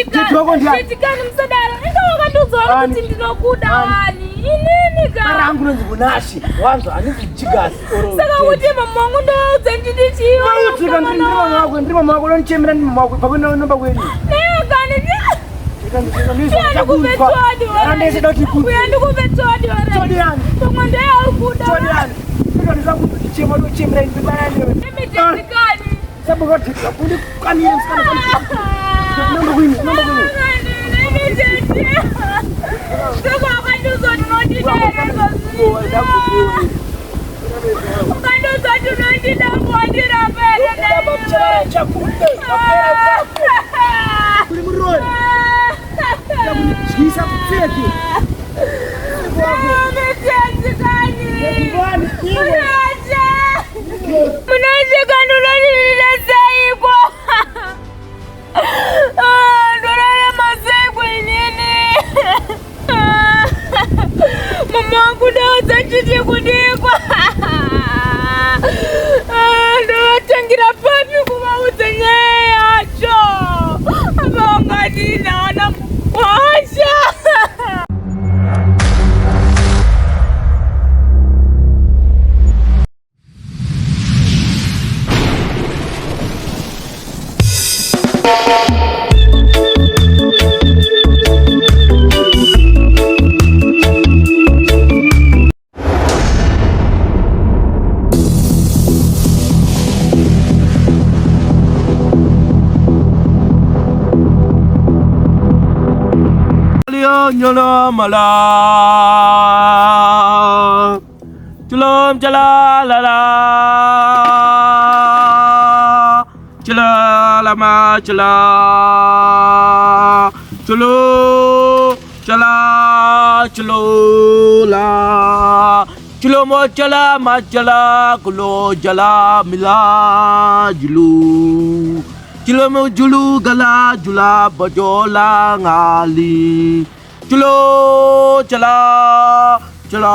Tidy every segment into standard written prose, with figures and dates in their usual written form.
Tete wako ndiani? Tetikani musadaro. Inga wakandiudza kuti ndinokuda wani. Inini ka. Rangu rinonzi Munashe. Wanzwa handisi Jigasi or Saka kuti mama wangu ndoudza nditi chii? Utsika ndiri mama wako, ndiri mama wako, unonichemera ndiri mama wako. Pamwe nomba kwedu. Neyo kani. Uya ndikupe tsodi Tsodi yani? Pamwe ndeyauri kuda. Tsodi yani? Ndinoda kuchema ndochemera ndiri baba newe. Imi tetikani. Namba kwini, namba kwini. Kuri murori. Ndakudyisa pfeke. Munashikanulonilila seiko ndorarama seiko inini mama wangu ndaudza chiti kudikwa ndovatangira papi kuvaudza nyaya yacho apa vangadinawana mukwasha. Nyala mala Chalom chala la la Chala la ma chala Chalo chala chalo la Chalo mo chala ma chala kulo jala mila julu Chalo mo julu gala jula bajola ngali Chalo chala chala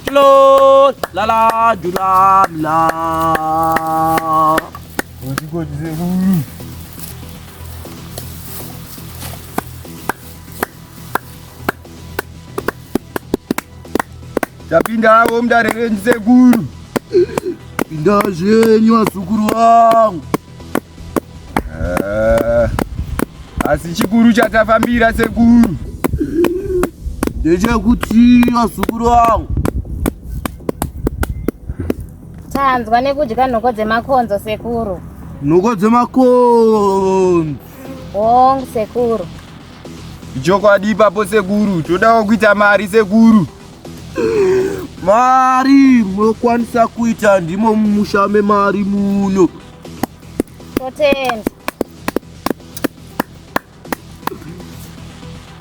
Chalo la la jula mila. Tapinda havo mudare renyu sekuru. Pinda zvenyu vazukuru vangu. Asi chikuru chatafambira sekuru ndechekuti vazukuru vangu Tanzwa nekudya nhoko dzemakonzo sekuru. Nhoko dzemakonzo. Hongu sekuru. Ichokwadi ipapo sekuru, todawo kuita mari sekuru. Mari munokwanisa kuita ndimo mumusha memari muno. Totenda.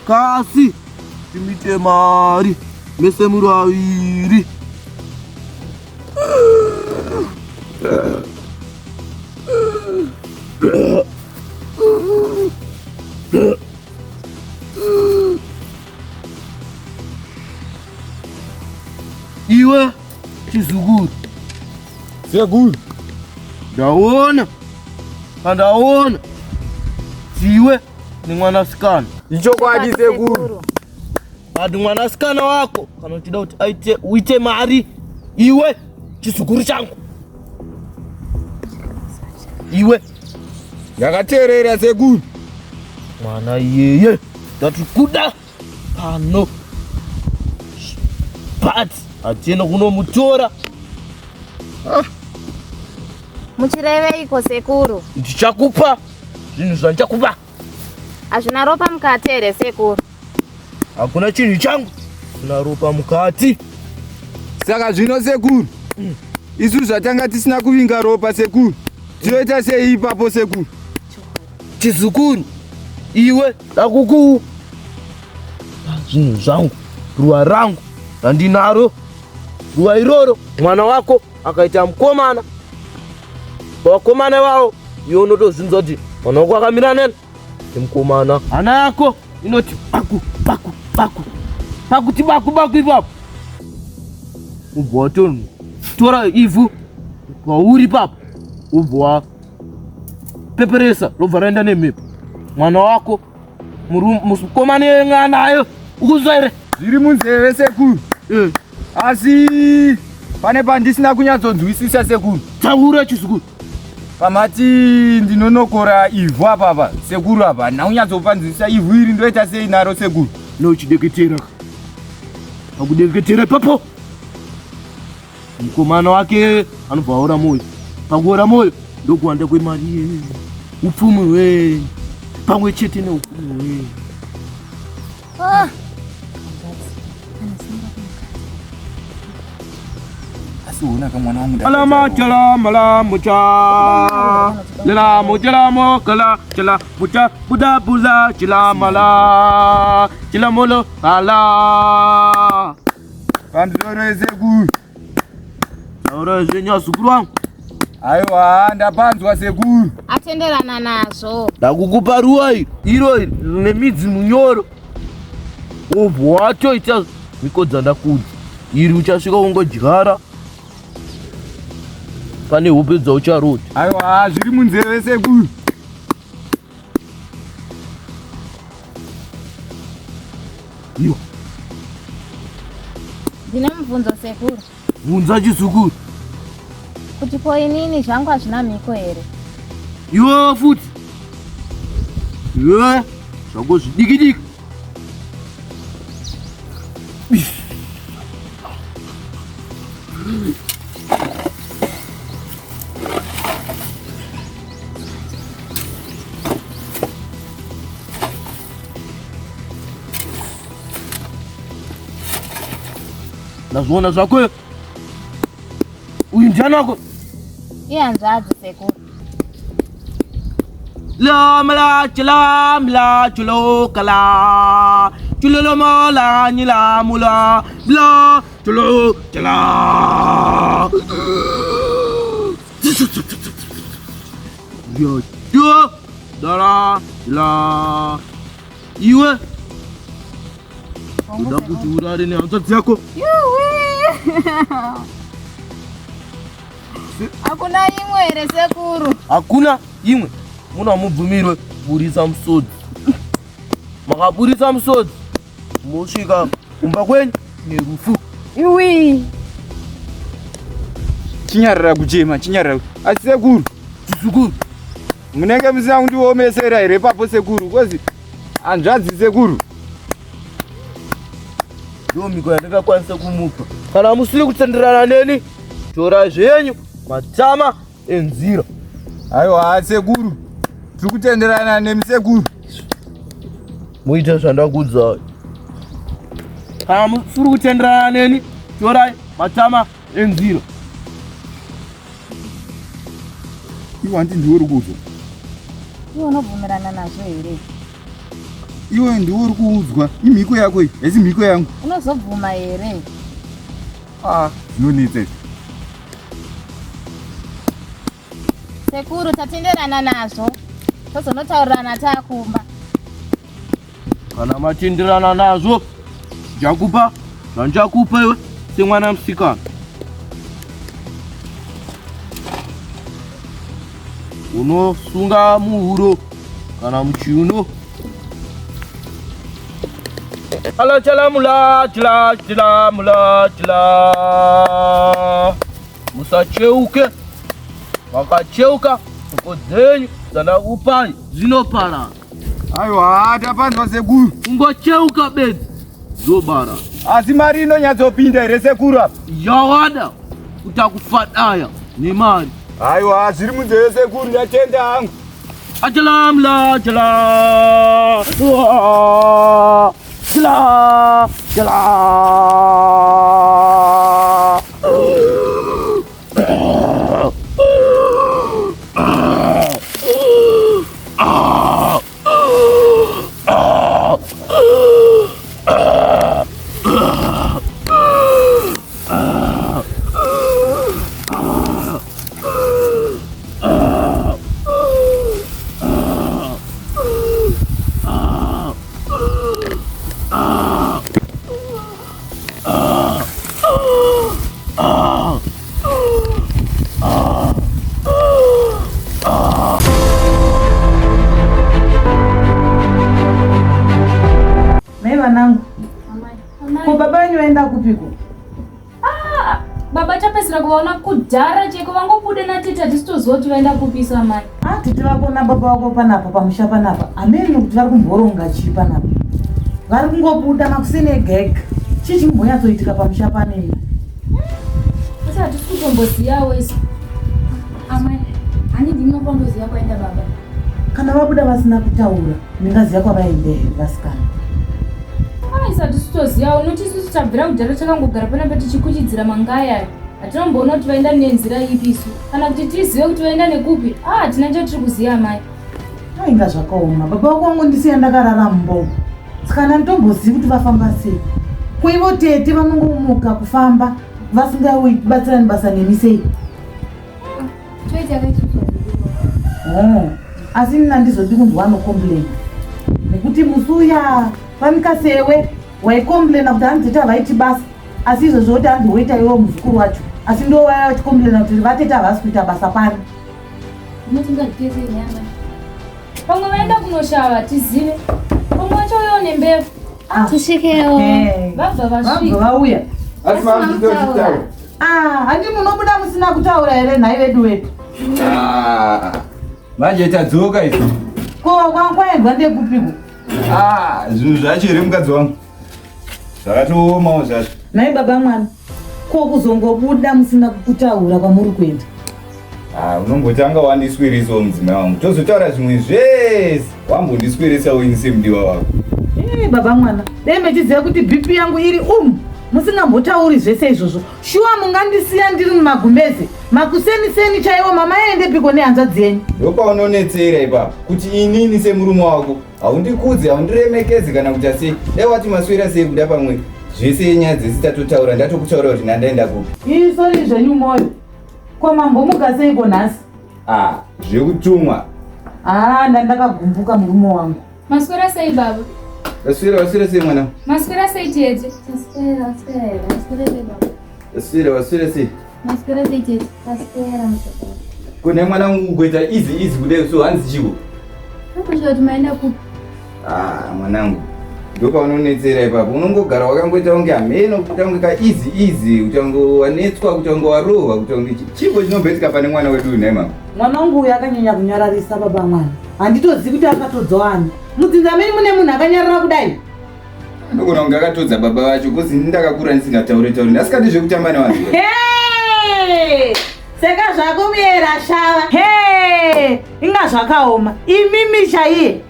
Kasi timuite mari mese muri vaviri. Iwe chizukuru. Sekuru. Ndaona pandaona iwe nemwanasikana. Ichokwadi sekuru. But mwanasikana wako kana uchida kuti aite uite mari iwe chizukuru changu iwe. Ndakateerera sekuru. Mwana iyeye ndatikuda pano but hatiende kunomutora. Muchireveiko sekuru? Ndichakupa zvinhu zvandichakupa. Hazvina ropa mukati here sekuru? Hakuna chinhu changu kuna ropa mukati. Saka zvino sekuru, isu zvatanga tisina kuvinga ropa sekuru, tinoita sei ipapo sekuru? Chizukuru iwe dakuku zvinhu zvangu ruva rangu randinaro ruva iroro mwana wako akaita mukomana vakomana vavo iwe unotozvinzwa kuti mwana wako akamira neni nemukomana. Hana yako inoti baku baku baku pakuti baku baku ipapo ubva watotora ivhu pauri ipapo. Ubva wapeperesa robva raenda nemhepo. Mwana wako mukomana yeng'anayo ukuzwa here? Zviri munzeve sekuru. Eh. Asi pane pandisina kunyatsonzwisisa sekuru. Taura chizukuru. Pamati ndinonokora ivhu apapa sekuru apa handina kunyatsopanzwisisa ivhu iri ndoita sei naro sekuru? Nochideketera. Pakudeketera ipapo mukomana wake anobva aora moyo. Pakuora moyo ndokuwanda kwemari upfumi hwenyu pamwe chete neupfumi hwenyu. Ah. Asi uona ka mwana wangu Alama chala mala mucha lela mucha mo kala chala mucha buda buza chila mala chila molo ala. Pamusoro sekuru. Taura zvenyu azukuru wangu. Aiwa ndapanzwa sekuru. Atenderana nazvo. Ndakukupa ruwa iri iro iri rine midzi munyoro. Wobva watoita mhiko dzandakuudza. Iri uchasvika wongodyara pane hope dzaucharota. Aiwa zviri munzeve sekuru. Iwa. Ndine mubvunzo sekuru. Bvunza chizukuru. Kuti ko inini zvangu hazvina mhiko here? Iwe futi. Iwe zvako zvidiki diki. Ndazviona zvako. Uyu ndiani wako? Ihanzvadzi sekuru. Lamla chilamla chulokala chulolomola nyilamula bla chulo chala. Yo yo dara la iwe uda kuti urare nehanzvadzi yako. Yuwi! Hakuna imwe here sekuru? Hakuna imwe. Muna mubvumirwe kuburitsa musodzi. Makaburitsa musodzi mosvika kumba kwenyu nerufu. Iwi! Chinyarara kuchema, chinyarara. Asi sekuru, Chizukuru. munenge musina kundiomesera here ipapo sekuru? Kozi hanzvadzi sekuru. Ndiyo mhiko yandingakwanisa kumupa. Kana musiri kutenderana neni, torai zvenyu matama enzira. Aiwa sekuru, tiri kutenderana nemi sekuru. Muite zvandakuudzai. Kana musiri kutenderana neni, torai matama enzira. Iwe hanti ndiwe uri kuudzwa? Iwe unobvumirana nazvo here? Iwe ndiwe uri kuudzwa. Imhiko yako iyi, haisi mhiko yangu. Unozobvuma here? Ah, zvinonetsa izvi. Sekuru, tatenderana nazvo. Tozonotaurirana takumba. Kana matenderana nazvo, ndichakupa zvandichakupa iwe semwana musikana. Unosunga muhuro kana muchiuno. Ala chala mula chila chila mula chila. Musacheuke. Makacheuka mhiko dzenyu dzandakupai dzinoparara. Aiwa, tapanzwa sekuru. Ungocheuka bedzi dzobara. Asi mari inonyatsopinda here sekuru apa? Yawada kutakufadaya nemari. Aiwa, zviri munzeve sekuru, ndatenda hangu. Ajalamla jala. Jala jala. kudhara cheko vangobuda natete hatisitoziva kuti vaenda kupisa mai. Ah, tete vako nababa vako panapa pamusha panapa hameno kuti vari kumboronga chii panapa vari kungobuda makuseni ega ega chii chimbonyatsoitika pamusha panei Asi hatisi kutombozivawo isu. Amai, hani ndinokomboziva kwaenda baba. Kana vabuda vasina kutaura ndingaziva kwavaenda here vasikana? Ai, hatisi kutozivawo noti isusu tabvira kudhara takangogara panapa tichikuchidzira mangaya aya. Hatinomboona kuti vaenda nenzira ipi isu kana kuti tizive kuti vaenda nekupi. Ah, hatina chatiri kuziva amai. Ainga zvakaoma baba vako vangondisiya ndakarara mumba saka handitombozivi kuti vafamba sei. Ko ivo tete vanongomuka kufamba vasingabatsirani basa nemi sei? Oh, asi ini handizodi kunzwa anocomplaina nekuti musi uya pamikasewe waicomplaina kuti hanzi tete havaiti basa asi izvozvo kuti hanzi woita iwe muzukuru wacho asi ndo waya vachicomplaina kuti vatete havasi kuita basa pano. Pamwe vaenda kunoshava tizive. Pamwe vachauyawo nembefu. Ah. Tusvikewo. Vabva vasvika. Vabva vauya. Asi mamutitaura. Ah, handi munobuda musina kutaura here nhai vedu wedu? Ah, manje tadzoka isu. Ko kwaendwa ndekupiko? Ah, zvinhu zvacho here mukadzi wangu? Zvakatoomawo zvacho. Nhai baba mwana, ko kuzongobuda musina kutaura kwamuri kuenda? Ah, unombotanga wandiswirisawo mudzimai wangu. Tozotaura zvimwe zvese. Wambondiswirisawo ini semudiwa wako. Eh, baba mwana, dai mechiziva kuti BP yangu iri musingambotauri zvese izvozvo. Shuwa mungandisiya ndiri mumagumbeze. Makuseni-seni chaiwo mama aendepiko nehanzvadzi yenyu? Ndopaunonetsera ipapo kuti inini semurume wako haundikudzi, haundiremekezi kana kuita sei. Dai wati maswera sei kuda pamwe zvese nyaya dzese tatotaura ndatokutaura kuti ndandaenda kupi. Ii sorry zvenyu moyo. Ko mambomuka seiko nhasi? Ah, zvekutumwa. Ah, ndandakagumbuka murume wangu. Maswera sei baba? Maswera, maswera sei mwana? Maswera sei tete? Maswera, maswera, maswera sei baba? Maswera, maswera sei? Maswera sei tete? Maswera muzukuru. Kune mwana wangu kuita easy easy kudai so hanzi chiwo. Hakusha kuti maenda kupi? Ah, mwanangu. Ndopaunonetsera ipapo. Unongogara wakangoita kunge hameno kuita kunge ka easy easy, kuita kunge wanetswa, kuita kunge warohwa, kuita kunge chipo chinomboitika pane mwana wedu nhai mama. Mwana wangu uyu akanyanya kunyararisa baba mwana. Handitozivi kuti akatodza ani. Mudzinza menyu mune munhu akanyarara kudai? Ndogona kunge akatodza baba vacho kozi ndakakura ndisingataure taure. Ndasikadi zvekutamba nevanhu. Hey! Seka zvako muyera shava. Hey! Inga zvakaoma. Imimi chaiye.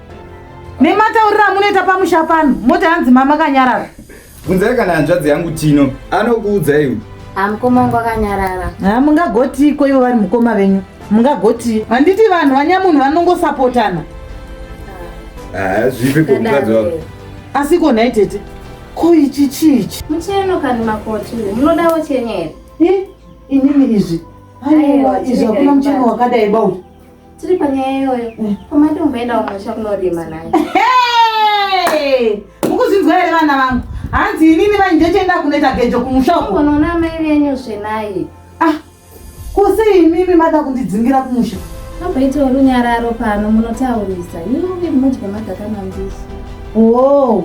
Nematauriro amunoita pamusha pano, moti hanzi mama kanyarara. Bvunzai kana hanzvadzi yangu Tino, anokuudza iwe. Mukoma wangu akanyarara. Ha, mungagotiko ivo vari mukoma venyu. Mungagoti. Handiti vanhu vanyamunhu vanongosapotana. Ah, zvipi ko mukadzi wako? Asi ko nhai tete, ko ichi chiichi? Mucheno kani makoti, munodawo chenyu here? Eh, inini izvi. Aiwa, izvi hakuna mucheno wakadai bau. Tiri panyaya iyoyo. Koma ndomboenda kumusha kunorima naye. Hey! Mukuzvinzwa here vana vangu? Hanzi inini vainjechienda kunoita gejo kumusha uko. Unoona amai venyu zvenai. Ah, ko sei imimi mada kundidzingira kumusha? Mamboitawo runyararo pano munotaurisa. Yuvi munodya magaka mambishi. Oh,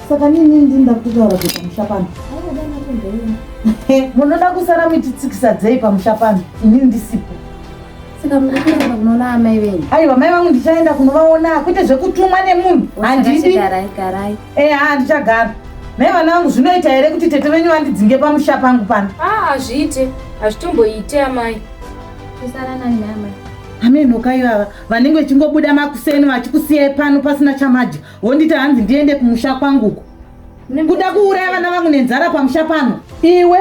saka nini ndinoda kutotaura kuti pamusha pano? Aiwa dai matomboenda. Munoda kusara muchitsikisa dzei pamusha pano? Inini ndisipo. Saka munoenda kunoona amai venyu. Aiwa mai vangu ndichaenda kunovaona kwete zvekutumwa nemunhu. Handidi. Garai garai. Eh, handichagara. Mai vana vangu zvinoita here kuti tete venyu vandidzinge pamusha pangu pano? Ah, hazviite. Hazvitomboite amai. Kusara nani mai? Amenoka ivava vanenge vachingobuda makuseni vachikusiyai pano pasina chamadya wonditi hanzi ndiende kumusha kwanguko. Kuda kuuraya vana vangu nenzara pamusha pano. Iwe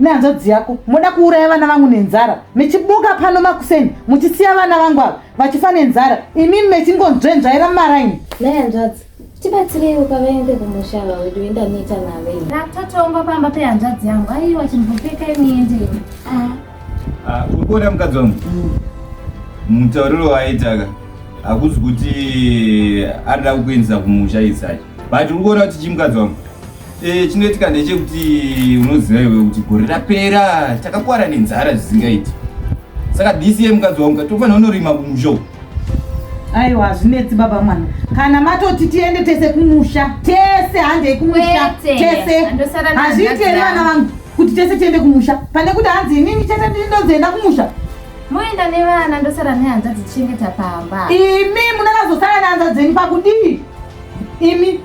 nehanzvadzi yako moda kuuraya vana vangu nenzara mechibuka pano makuseni muchisiya vana vangu ava vachifa nenzara imimi mechingonzvenzvaira mumaraini. Nhai hanzvadzi, tibatsireiwo pavaende kumusha ava wedu endaneta navo ini. Ndakutotongwa pamba pehanzvadzi yangu. Aiwa chimbopfekai muende. Ah, uri kuona mukadzi wangu? Mutauriro waaitaka hakuzi kuti arida kukuendesa kumusha isachi. But uri kuona kuti chimukadzi wangu? Eh, chinoitika ndechekuti unoziva iwe kuti gore rapera takakwara nenzara zvisingaiti. Saka this year mukadzi wangu tofanira kunorima kumusha uku. Aiwa hazvinetsi baba mwana. Kana matoti tiende tese kumusha, tese handei kumusha, tese. Hazviiti here vana vangu? Kuti tese tiende kumusha pane kuti hanzi inini chete ndini ndonzi kumusha. Moenda nevana ndosara nehanzvadzi tichengeta pamba. Imi munakazosara nehanzvadzi dzenyu pakudii? Imi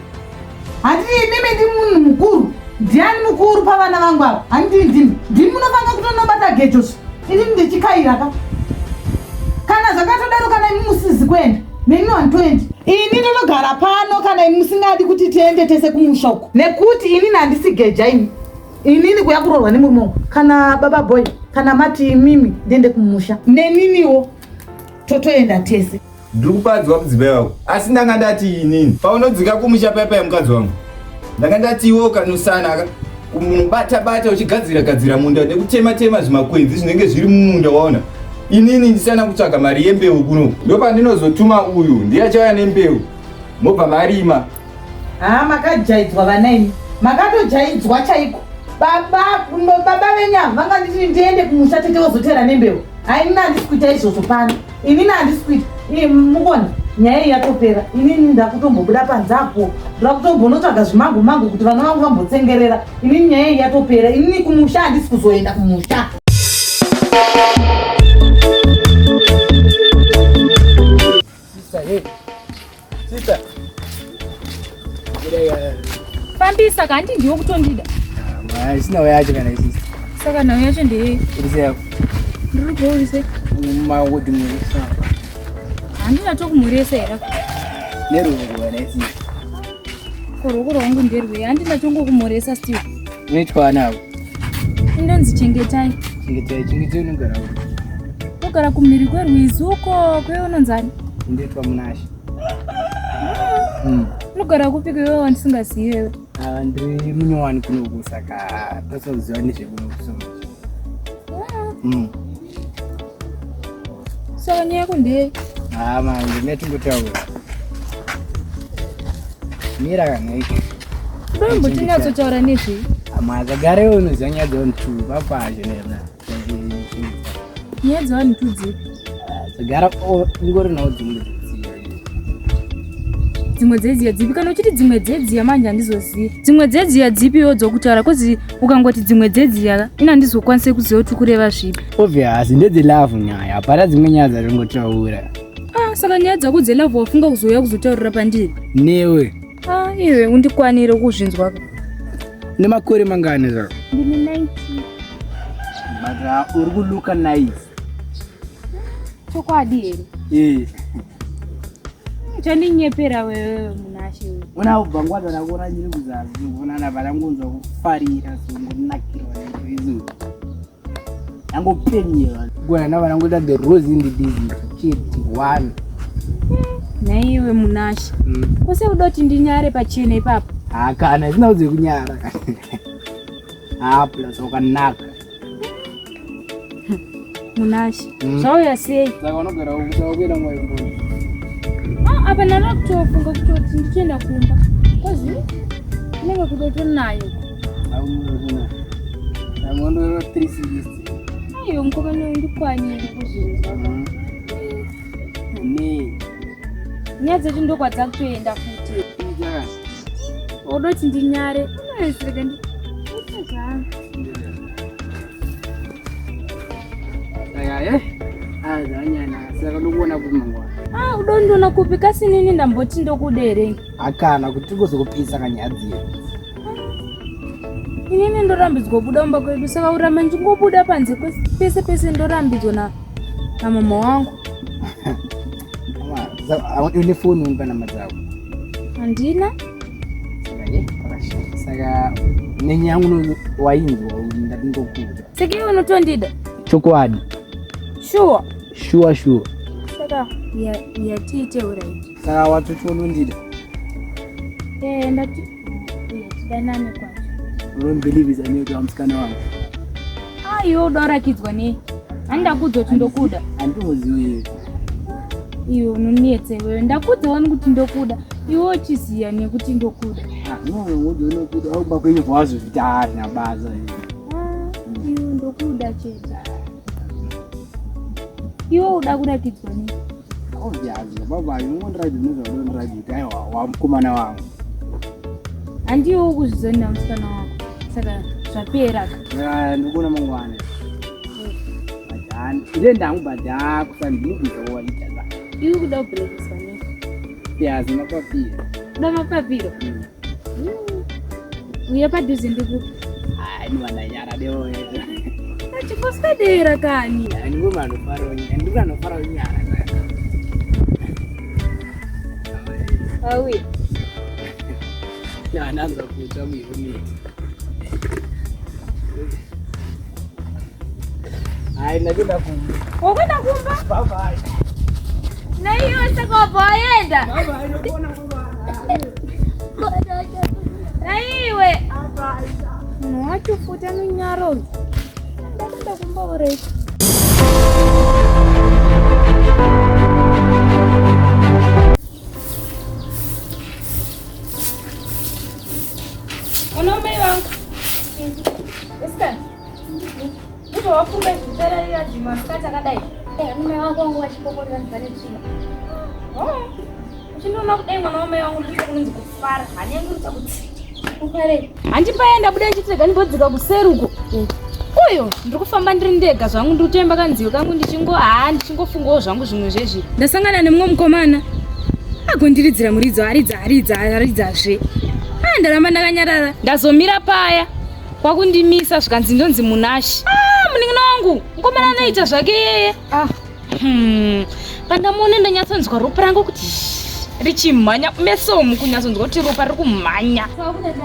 handiti imimi ndi munhu mukuru. Ndiani mukuru pavana vangu ava? Handiti ndimi. Ndimi munofanira kutonobata gejo zve. Inini ndichikaira ka. Kana zvakatodaro kana imi musizi kuenda neni handitoendi. Ini ndinogara pano kana imi musingadi kuti tiende tese kumusha uko. Nekuti inini handisi geja ini. Inini kuya kuroorwa nemurume wangu. Kana baba boy kana mati imimi ndiende kumusha. Neniniwo totoenda tese. Ndiri kupanzwa mudzimai wako asi ndanga ndati inini paunodzika kumusha paya mukadzi wangu ndanga ndati iwe ukanosana ka kumubata bata uchigadzira gadzira munda nekutema tema zvimakwenzi zvinenge zviri mumunda waona inini ndisana kutsvaga mari yembeu kuno ndopandinozotuma uyu ndiye achauya nembeu mobva marima. Haa makajaidzwa vana imi. Makatojaidzwa chaiko. Baba baba venyu ava vanga nditi ndiende kumusha tete vozotera nembeu. Haa inini handisi kuita izvozvo pano. Inini handisi kuita. Mukona nyaya iyi yatopera. Inini ndakutombobuda panze apo. Ndoda kutombonotsvaga zvimango mango kuti vana vangu vambotsengerera. Inini nyaya iyi yatopera. Inini kumusha handisi kuzoenda kumusha. Sister, hey. Sister. Fambisa ka handi ndiwe kutondida. Ah, isina yacho kana isisi. Saka nhau yacho ndeyei? Uri yako. Ndiri kuurise. Mangodi murisa. Handina tokumhurisa here? Neruoko kana isisi. Ko ruoko rwangu nderwei? Handina tongokumhurisa still. Unoitwa navo. Indonzi Chengetai. Chengetai, Chengetai unogara upi? Unogara kumhiri kwerwizi uko kweunonzani? Ndoitwa Munashe. Unogara kupi kwewe wandisingazivi iwewe? Ah, ndiri munyowani kunoku saka tosoziva nezvekunoku so much. Saka nyaya yako ndeyei? Ah, man, ndine Mira kana iki. Ndombotinyatsotaura nezvei? Ama zvagara unoziva nyaya dzevanhu tu papacho nena. Nyaya dzevanhu tu dzipi? Dzagara ingori nawo dzimwe dziya. Dzimwe dzedziya dzipi? Kana uchiti dzimwe dzedziya manje handizozivi. Dzimwe dzedziya dzipiwo dzokutaura kozi ukangoti dzimwe dzedziya ina handizokwanise kuziva kuti kureva zvipi. Obvious ndedzelove nyaya, hapana dzimwe nyaya dzatingotaura. Ah, saka nyaya dzako dzelove wafunga kuzouya kuzotaurira pandiri? Newe. Ah, iwe undikwanire kuzvinzwa. Nemakore mangani zvako? Ndine 19. But uri kulooka nice. Chokwadi here? Eh. Uchandinyepera wewe Munashe wewe. Una ubva nguva dzandakura ndiri kuzasi kuonana pandangonzwa kufarira so ngonakirwa neizvo. Yangopenyera. Gona na vanangoita the rose in the desert chete one. Naiwe Munashe. Kose kuda kuti ndinyare pachena ipapo. Ah, kana isina udze kunyara. Ah, plus wakanaka. Munashe. Zvauya sei? Saka unogara uku kuenda mwayo mboni. Ah, apa ndada kutofunga kutoti ndichienda kumba. Kozi kunenge kutotonayo. Aumuruna. Amondoro 360. Aiyo mukomana undikwanire kuzvinzwa. Ne. Nyaya dzacho ndokwadzakutoenda futi. Odoti ndinyare. Unoesireka ndi. Ita zvangu. Saka eh. Ah, zvanyana. Saka ndokuona kupi mangwana. Ah, udondiona kupi kasi nini ndamboti ndokuda here? Akana kuti tigozokupisa kanyaya dziya. Inini ndorambidzwa kubuda mumba kwedu saka uramba ndichingobuda panze pese pese ndorambidzwa na namama wangu. Une foni unipa namba dzako. Handina. Saka ye, pakashata. Saka nenyaya yangu wainzwa ndati ndokuda. Saka iwe unotondida? Chokwadi. Sure. Sure sure. Saka yatiite alright. Saka watoti unondida. Eh, ndati tidanane kwacho. Unonibelievisa nekuti wamusikana wangu. Ah, iwe uda kurakidzwa nei? Handakudza kuti ndokuda. Handinozivi. Iwe unonetsa iwewe. Ndakudza wani kuti ndokuda. Iwe uchiziya nekuti ndokuda. Unokuda auba kwenyu wazozviti hazvina basa. Ah, iwe ndokuda chete. Iwe uda kurakidzwa nei? Obvious, baba unondiratidza nezvaunondiratidza kuti aiwa wamukomana wangu. Handiwo kuzvizonina musikana wako. Saka Zvapera ka. Ah, ndikuona mangwana. But ah, ndinoenda hangu but ah, kusandinubvunza waita za. Iwe kuda kubrekiswa nei? Yazi mapapiro. Kuda mapapiro? Uya padhuze ndikupe. Ah, ni deo. Achingoswedera kani. Ndikuti anofara ndikuti anofara nyara. Auya. Anaanza kuita muhumeti. Hayi, ndakuenda kumba. Wakwenda kumba? Bye bye. Na iwe saka wabva waenda. Bye bye, ndokuona mangwana. Na iwe. Munhu wacho futi anonyara uyu. Ndakuenda kumba already. Uno mai vangu. Isikana. Ndibva wafunga zvipera masikati akadai. Mai wako wangu vachipoporera ndibva netsvina. Oh. Uchindoona kudai mwana wamai vangu ndiri kunonzi kufara. Hani yangu iri kuti Ufarei. handipaya ndabuda ndichiti rega ndimbodzika kuseri uko. Uyo ndiri kufamba ndiri ndega zvangu ndiri kutoimba kanziyo kangu ndichingo haa ndichingofungawo zvangu zvimwe zvezvi. Ndasangana nemumwe mukomana agondiridzira muridzo aridza aridza aridzazve. Ah ndaramba ndakanyarara ndazomira paya kwakundimisa zvikanzi ndonzi Munashe. Ah munin'ina wangu mukomana anoita zvake iyeye. Ah. Pandamuona ndanyatsonzwa ropa rangu kuti richimhanya meso umu kunyatsonzwa kuti ropa riri kumhanya.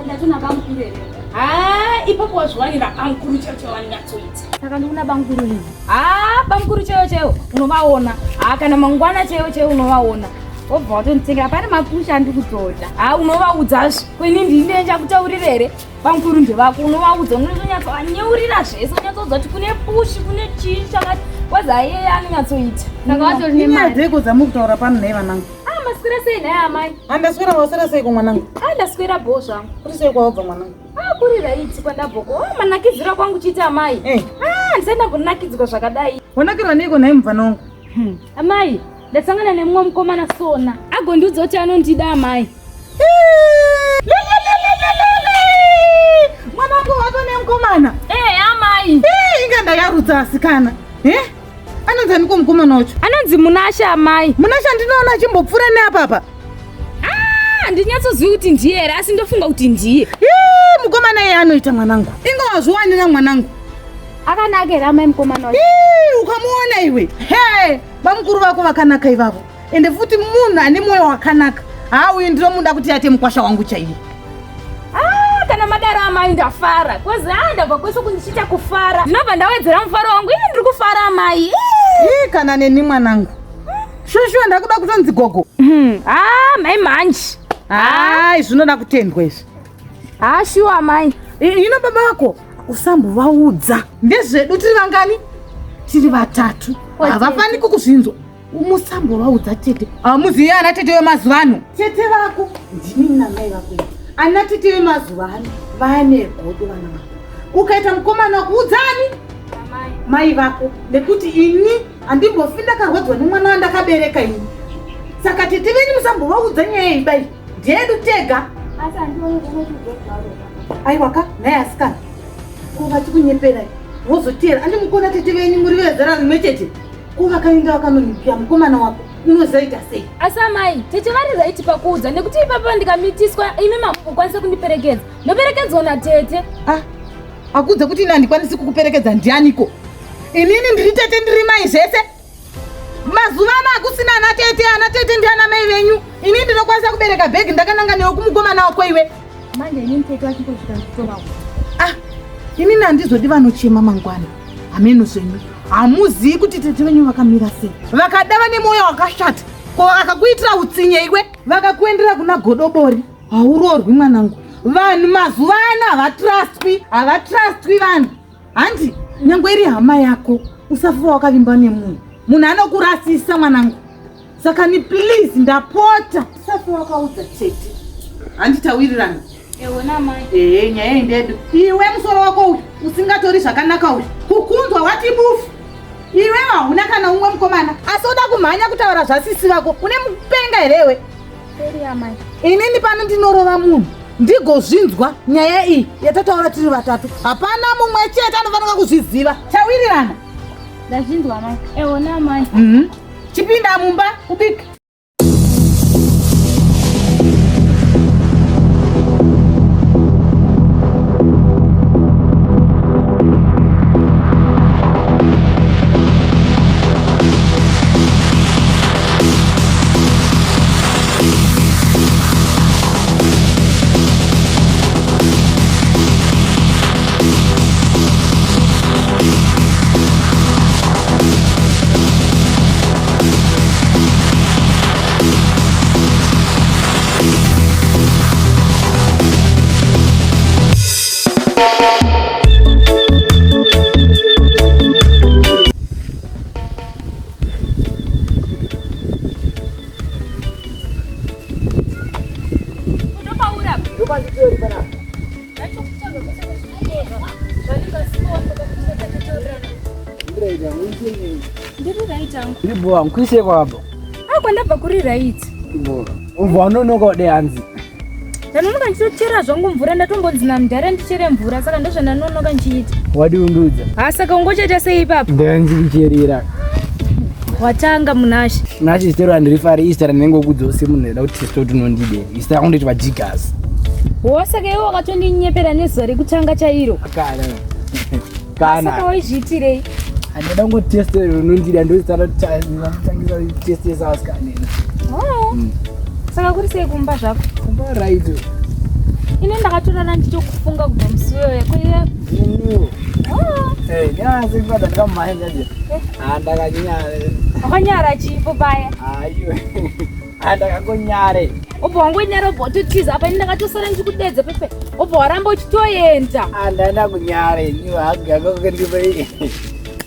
Ndatona bamukuru here? Ah, ipapo wazviwanira bamukuru chaivo chaivo vanonyatsoita. Saka ndikuna bamukuru rini? Ah, bamukuru chaivo chaivo unovaona. Ah, kana mangwana chaivo chaivo unovaona. Wobva watonditengera pane mapusha andiri kutoda. Ah, unovaudzazve. Ko ini ndini ndichakutaurira here? Bamukuru ndevako unovaudza unonyatsoanyeurira zvese unyatsoudza kuti kune pushi kune chii chakati wazi iyeye anonyatsoita. Saka watori Inyaya nemari. dzeiko dzamuri kutaura pano nhai vanangu? Ah, maswera sei nhai amai? Handaswera waswera seiko mwanangu? Ah, ndaswera bho zvangu. Kuri sei kwawabva mwanangu? Ah, kuri raiti kwandabvoko. Oh, manakidziro kwangu chiita amai. Eh, Ah, ndisati ndambonakidzwa zvakadai. wanakirwa neiko nhai mubvana wangu? Amai, ndasangana nemumwe mukomana sona. Agondiudza kuti anondida amai. Mwanangu wato nemukomana. Eh, amai. Eh, inga ndayarutsa asikana. Eh? Anonzi aniko mukomana wacho? Anonzi Munashe amai. Munashe ndinoona achimbopfuura neapapa. Ah, ndinyatsozivi kuti ndiye here asi ndofunga kuti ndiye. Ii, mukomana iye anoita mwanangu. Inga wazviwanira mwanangu. Akanaka here amai mukomana wacho? Ii, ukamuona iwe. He, bamukuru vako vakanaka ivavo. Ende futi munhu ane mwoyo wakanaka. Ha, uyu ndinomuda kuti ate mukwasha wangu chaiye. Ah, kana madaro amai ndafara. Kozi ah ndabva kwese kundichiita kufara. Ndinobva ndawedzera mufaro wangu. Ii ndiri kufara amai. Ii. Ii, kana neni mwanangu. Shoshuwa ndakuda kutonzi gogo. Ah, mai manje. Hai, zvinoda kutendwa izvi. Ah, shuwa amai. Ino baba vako usambovaudza. Ndezvedu tiri vangani? Tiri vatatu. Havafani kukuzvinzwa. Musambovaudza tete. Hamuzivi ana tete vemazuva ano. Tete vako ndini namai vako. Ana tete vemazuva ano vane godo vana vako. Ukaita mukomana wako udzani? Mai vako nekuti ini handimbofi ndakarwadzwa nemwana wandakabereka ini. Saka tete venyu musambovaudza nyaya iyi bai. Ndeyedu tega. Asi handioni kunoti Aiwa ka nhai asikana. Ko vatikunyeperai wozoteera andimukona tete venyu muri vezera rimwe chete. Ko vakaenda vakanonipira mukomana wako unozoita sei? Asi amai, tete vari right pakuudza nekuti ipapa ndikamitiswa imi mamukwanisa kundiperekedza. Ndoperekedzwa natete. Ah, akudza kuti ini handikwanisi kukuperekedza ndianiko? Inini ndiri tete ndiri mai zvese. Mazuva ano hakusina ana tete, ana tete ndiana mai venyu. Inini ndinokwanisa kubereka bhegi ndakananga newe kumukomana wako iwe. Manje inini tete vachingosvika ndikutovawo. Ah, inini handizodi vanochema mangwana. Hameno zvenyu. Hamuzivi kuti tete venyu vakamira sei. Vakada vane mwoyo wakashata. Ko vakakuitira utsinye iwe, vakakuendera kuna godobori. Hauroorwi mwanangu. Vanhu mazuva ano havatrustwi, havatrustwi vanhu. Handi, nyangwe iri hama yako, usafa wakavimba nemunhu. Munhu anokurasisa mwanangu. Saka ni please ndapota. Usafa wakaudza tete. Handitawirirana. Ewona amai. Ehe, nyaya iyi ndedu. Iwe musoro wako uyu usingatori zvakanaka uyu. Kukunzwa wati bufu. Iwe hauna kana umwe mukomana. Asi uda kumhanya kutaura zvasisi vako. Une mupenga here iwe? Sorry amai. Inini pano ndinorova munhu. Ndigozvinzwa nyaya iyi yatataura tiri vatatu. Hapana mumwe chete anofanira kuzviziva. Tawirirana. Ndazvinzwa mai. Eona mai. Mhm. Chipinda mumba ubike. Ndiri nkuise kwabva. Ah, kwandabva kuri right. Ubva wanonoka ude hanzi. Ndanonoka ndichitochera zvangu mvura ndatombonzi namudhara ndichere mvura saka ndozvandanonoka ndichiita. Wadiundudza. Ha saka ungochaita sei ipapo? Ndanzi kucherera. Watanga Munashe. Munashe zita randirifari izita randinenge kudzose munhu aida kutesta kuti unondidei. Zita rangu ndoitwa Jigas. Wo saka iwe wakatondinyepera nezuva rekutanga chairo. Kana. Kana. Saka waizviitirei? Andida kungotesta unondida ndozita ratangisa kutestesa vasikana. Oh. Saka kuri sei kumba zvako? Kumba right. Ini ndakatorara ndichitokufunga kubva musi uyoyo. Kuye. Niniwo. Oh. Eh, nyasi kwada ndakamhanya nje. Ah, ndakanyara. Wakanyara chipo paya. Ayo. Ah, ndakangonyare. Ubva wangonyara ubva watotiza apa ini ndakatosara ndichikudedza pepe. Ubva waramba uchitoenda. Ah, ndaenda kunyare. Niwo hagaga kundipa.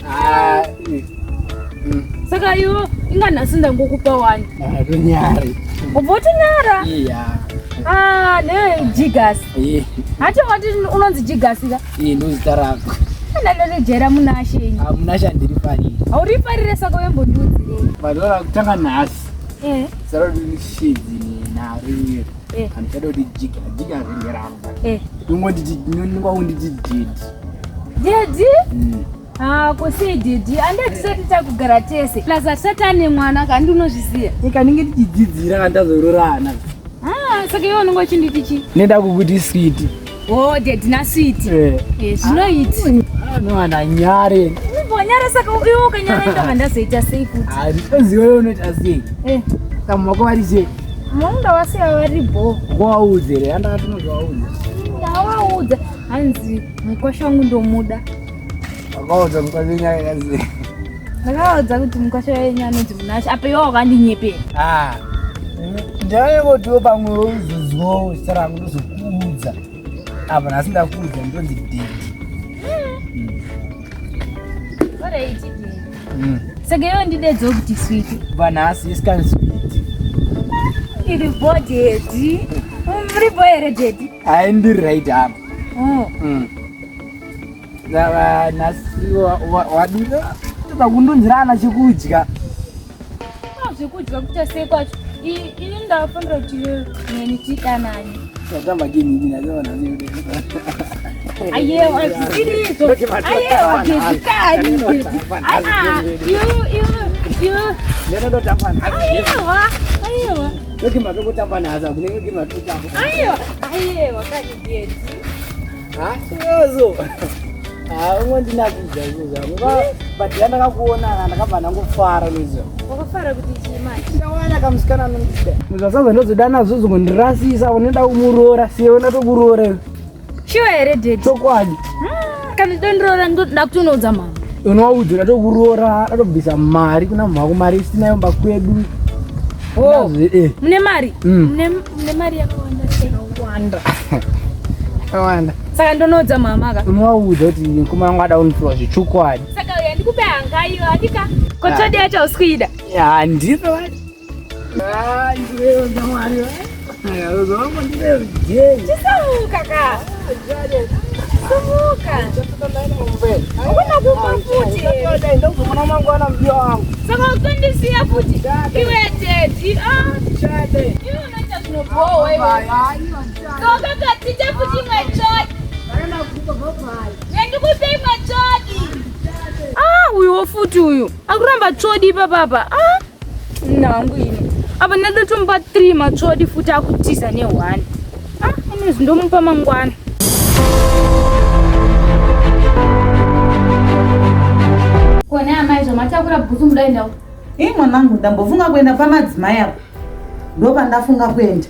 Ah. Saka iwe inga nhasi ndangokupa wani. Ndakatonyare. Ubva wotonyara. Iya. Ah, ne jigas. Eh, Hacho wati unonzi jigas ka? eh, ndozita rako. Ndandotejera Munashe ini. Ah, Munashe handirifariri. Haurifarire saka uyembondiudzirei. Vadora kutanga nhasi. Eh. Zara kuti naro. Eh. Handichada kuti jiga, jiga ringeramba. Eh. Ndongonditi ndongonditi didi. Dedi? Ah, kusei dedi. Ande tisati takugara tese. Plus hatisati ane mwana kandi unozviziya. Ika ninge tichidzidzira kana tazororana. Ah, saka iwe unonge uchinditi chii? Nenda kukuti sweet. Oh, dedi na sweet. Eh. Eh, zvinoiti. Ah, no andanyare. Umbonyara saka iwe ukanyara ndobva ndazoita sei futi? Ah, ndinoziva iwe unoita sei. Eh. Kamwako vari sei? Munda wasiya vari bho. Waudze re, andakati unozovaudza. Ndawaudza hanzi mukwasha wangu ndomuda. Wakaudza mukwasha nyaya yazi. Ndakaudza kuti mukwasha wenyu anonzi Munashe apa iwe wakandinyepera. Ah. Ndaingotiwo pamwe uzoziwawo zita rangu ndozokuudza. Apa nhasi ndakuudza ndonzi Dedi. Alright, Dedi. Saka iwe ndidedzewo kuti sweet. Kubva nhasi isikani sweet. Iri bho Dedi. Muri bho here Dedi? Hayi ndiri right apa. Oh. Saka nhasi wadira toda kundonzirana chekudya. Ah, zvekudya kuita sei kwacho? Ini ndafanira kuti neni tidanane. Tatamba game ini nasema nhasi. Ayewa, zvisiri izvo. Ayewa, Dedi kani, Dedi. Ah, iwe, iwe, iwe. Ndinototamba nhasi. Ayewa, ayewa. Ndoke matokotamba nhasi akunenge game matotamba. Ayewa, ayewa kani Dedi. Ha? Iwezo. Ah, ungondinakidza izvo zvangu. But yandakakuona ndakabva ndangofara nezvo. Wakafara kuti chii manje? Ndawana kamusikana anondida. Zvasaza ndozoda nazvo zongondirasis unoda kumuroora siye ndatokuroora. Shuwa here Dedi? Chokwadi. Kana ndondiroora ndoda kutonoudza mama. Unowaudza ndatokuroora ndatobvisa mari kuna mhako mari isina yomba kwedu. Oh. Nazve, eh. Mune mari? Mm. Mune mari yakawanda sei? Yakawanda. Yakawanda. Saka ndonoudza mama ka. Unowaudza kuti mukoma wangu ada kunditora zvechokwadi. Saka uya ndikupe hanga iyo handika? Kotsvodi yacho hausi kuida. Handiro. Ah, ndiwe ndamwari. Chisamuka ka. Simuka. Hakuna kumba futi. Saka utondisiya futi. Iwe Dedi. Ah. Iwe unoita Unobowa iwe. Soka katite futi imwe tsvodi. Ndikupe imwe tsvodi. Ah, uyuwo futi uyu. Akuramba tsvodi ipapapa. Ah. Nangu ini. Apa ndadotomupa 3 matsvodi futi akutiza ne1. Ah, inozi ndomupa mangwana. Kona amai zvamatakura bhutsu mudaenda Ii mwanangu ndambofunga kuenda pamadzimai apo. Ndopandafunga kuenda.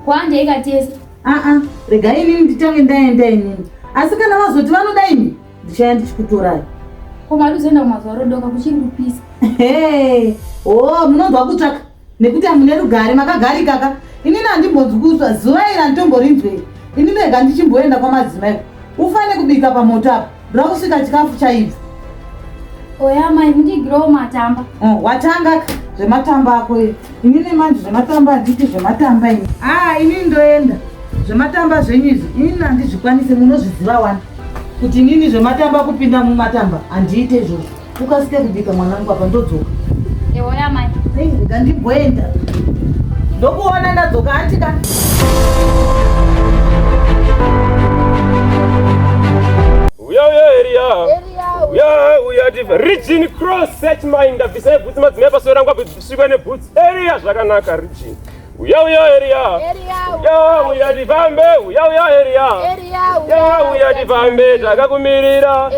Kwande ikatesa. Aa, rega inini nditange ndaenda inini. Asi kana vazoti vanoda imi, ndichaya ndichikutorai. Ko maruzoenda kumazuva rodoka kuchiri kupisa. Hey, oh, munonzwa kutsvaka nekuti hamune rugare makagarika ka. Inini handimbonzwi kutsva zuva iri handitomborinzwei. Inini rega ndichimboenda kwamadzimai. Ufane kubika pamoto apa. Ndoda kusvika chikafu chaibva. Oya mai mundigirawo matamba. Oh, watanga ka zvematamba ako iri. Inini manje zvematamba handiti zvematamba ini. Ah, inini ndoenda. Zvematamba zvenyu izvi inini handizvikwanise munozviziva wani. Kuti inini zvematamba kupinda mumatamba handiite izvozvo. Ukasike kubika mwanangu apa ndodzoka. Ewoya mai. Ei, rega ndimboenda. Ndokuona ndadzoka handika. Uya uya Eria. Uya uya diva. Region cross search mind abvisai bhutsu madzimai pasoro rangu abvisvikwa nebhutsu. Eria zvakanaka region. Uya uya Eria. Uya uya tifambe. Uya uya Eria. Uya uya tifambe takakumirira.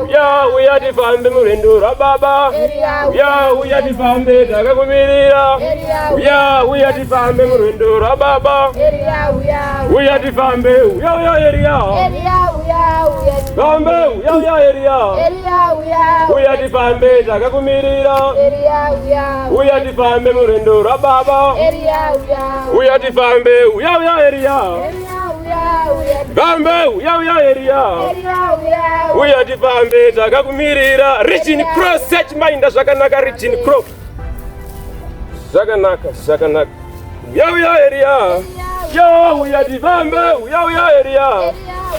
Uya uya tifambe murwendo rwababa. Uya uya tifambe takakumirira. Uya uya tifambe murwendo rwababa. Uya tifambe. Uya uya Eria. Fambe uya uya Eria. Uya tifambe takakumirira. Uya tifambe murwendo rwababa. Uya tifambe uya uya Eria. Fambe uya uya Eria. Uya tifambe takakumirira. Region cross search mind zvakanaka region cross. Zvakanaka zvakanaka. Uya uya Eria. Yo uya tifambe uya uya Eria.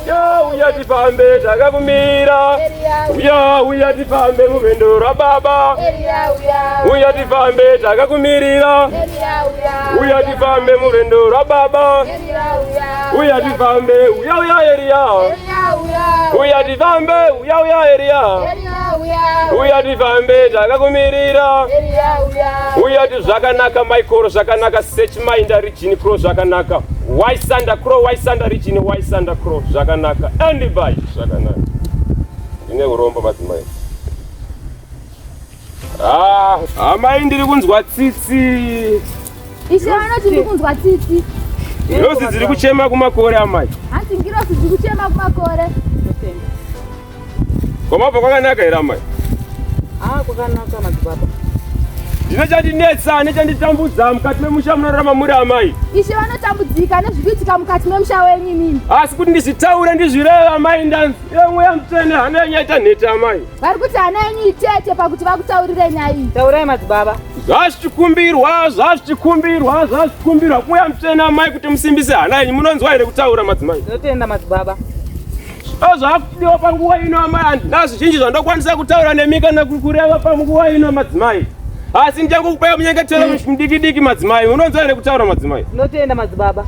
Yo uya tifambe takakumira. Uya uya tifambe murwendo rwababa. Uya tifambe takakumirira. Uya tifambe murwendo rwababa. Uya tifambe uya uya Eria. Uya tifambe uya uya Eria. Uya tifambe takakumirira. Uya ti zvakanaka Michael zvakanaka search mind region crow zvakanaka. Why Sanda crow why Sanda region why Sanda crow zvakanaka. And by zvakanaka. Ndine urombo madzimai. Ah, amai ndiri kunzwa tsitsi. Ishe vanoti ndiri kunzwa tsitsi. Ngirozi dziri kuchema kumakore amai. Hanzi ngirozi dziri kuchema kumakore. Kwamabva kwakanaka here amai? Ah, kwakanaka madzibaba. Ndine chandinetsa nechanditambudza mukati memusha munorarama muri amai. Ishe vanotambudzika nezvikuitika mukati memusha wenyu imimi. Asi kuti ndizvitaure ndizvireve amai ndanzi mweya mutsvene hana yenyu yaita nhete amai. Vari kuti hana yenyu itete pakuti vakutaurire nyaya iyi. Taurai madzibaba. Zvazvichikumbirwa zvazvichikumbirwa zvazvichikumbirwa kumweya mutsvene amai kuti musimbise hana yenyu munonzwa here kutaura madzimai? Tinotenda madzibaba. Zvakudiwa panguva ino amai, handina zvizhinji zvandokwanisa kutaura nemi kana kureva panguva ino madzimai. Asi ndichangokupai munyengetero mudiki diki madzimai. Unonzwa here kutaura madzimai? Tinotenda madzibaba.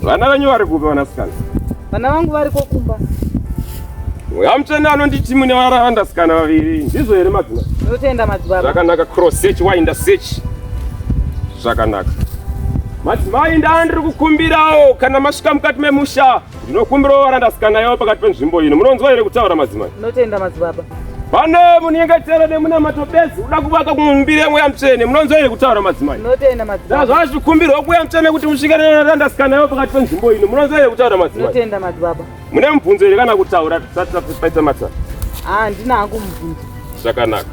Vana venyu vari kupi vanasikana? Vana vangu variko kumba. Mweya mutsvene anonditi mune vanasikana vaviri. Ndizvo here madzimai? Tinotenda madzibaba. Zvakanaka cross search winder search. Zvakanaka. Madzimai ndandiri kukumbirawo kana masvika mukati memusha. Ndinokumbirawo varandasikana yavo pakati penzvimbo ino. Munonzwa here kutaura madzimai? Ndinotenda madzibaba. Pane munyengetero nemunamato bedzi uda kuvaka kumumbiri yemweya mutsvene. Munonzwa here kutaura madzimai? Ndinotenda madzibaba. Zvazvikumbirwa kuya mutsvene kuti musvike nevarandasikana yavo pakati penzvimbo ino. Munonzwa here kutaura madzimai? Ndinotenda madzibaba. Mune mubvunzo here kana kutaura tisati tapaita matsa? Ah, ndina hangu mubvunzo. Zvakanaka.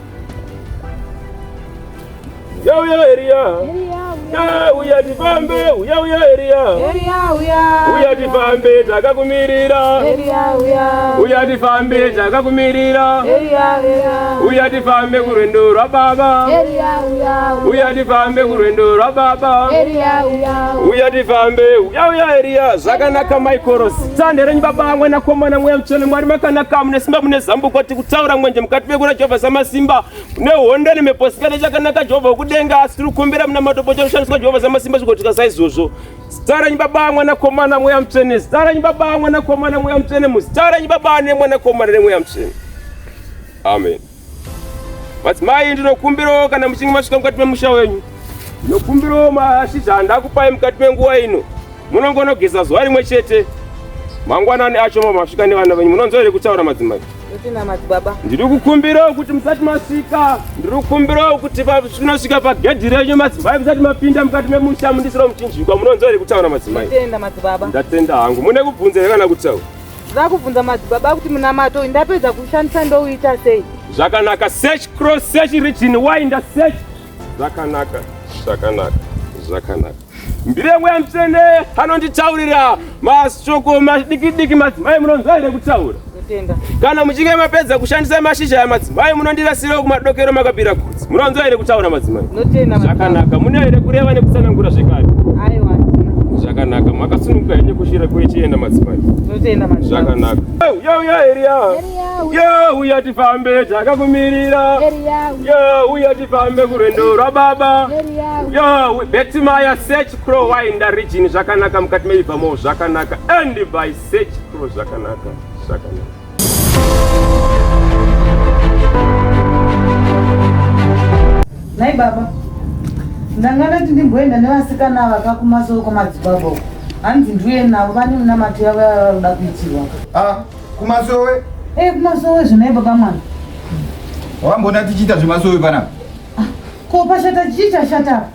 Uya uya Eria. Uya uya tifambe. Uya uya Eria. Eria uya. Uya tifambe takakumirira. Eria uya. Uya tifambe takakumirira. Eria uya. Uya tifambe kurwendo rwababa. Eria uya. Uya tifambe kurwendo rwababa. Eria uya. Uya tifambe. Uya uya Eria. Zvakanaka Michael. Tande renyu baba mwanakomana mweya mutsvene Mwari makanaka mune simba mune zambuko tikutaura mwenje mukati mekuna Jehovha samasimba. Nehondo nemhepo sikane chakanaka Jehovha wekudenga asi tiri kukumbira muna matopo chero kushandiswa Jehovha samasimba zvigoitika saizvozvo. Zita renyu Baba, Mwanakomana, Mweya Mutsvene. Zita renyu Baba, Mwanakomana, Mweya Mutsvene. Muzita renyu Baba neMwanakomana neMweya Mutsvene. Amen. Madzimai, ndinokumbirawo kana muchinge masvika mukati memusha wenyu, ndinokumbirawo mashizha andakupai mukati menguva ino. Munongonogeza zuva rimwe chete, mangwanani acho mava masvika nevana venyu. Munonzwa here kutaura madzimai? Ndotenda madzibaba. Ndiri kukumbirawo kuti musati masvika, ndiri kukumbirawo kuti tinosvika pagedhi renyu madzimai, musati mapinda mukati memusha mundisira muchinjikwa. Munonzwa here kutaura madzimai? Ndotenda madzibaba. Ndatenda hangu. Mune kubvunza here kana kutaura? Ndinoda kubvunza madzibaba kuti munamato uyu ndapedza kushandisa ndouita sei? Zvakanaka. Search cross search region winder search. Zvakanaka, zvakanaka, zvakanaka. Mbiri yemweya mutsvene anonditaurira mashoko madiki-diki madzimai munonzwa here kutaura? Ndotenda. Kana muchinge mapedza kushandisa mashizha aya madzimai munondirasirawo kumadokero makapira kudzi. Munonzwa here kutaura madzimai? Ndotenda madzibaba. Zvakanaka. Mune here kureva nekutsanangura zvekare? Aiwa. handina. Zvakanaka. Makasununguka henyu kushira kwechienda madzimai. Ndotenda madzibaba. Zvakanaka. Yo yo Eria. Yo uya tifambe takakumirira. Yo uya tifambe kurwendo rwababa. Yo Betimaya search crow wainda region zvakanaka mukati meivamo zvakanaka and by search crow zvakanaka zvakanaka. Nhai baba, ndanga ndati ndimboenda nevasikana ava ka kumasowe kwamadzibaba uko. Hanzi ndiuye navo vane minamato yavo yavari kuda kuitirwa. Ah, kumasowe? Eh, kumasowe zvenai baba mwana. Wambona tichiita zvemasowe panapa? Ah, ko pashata chii chashata apa?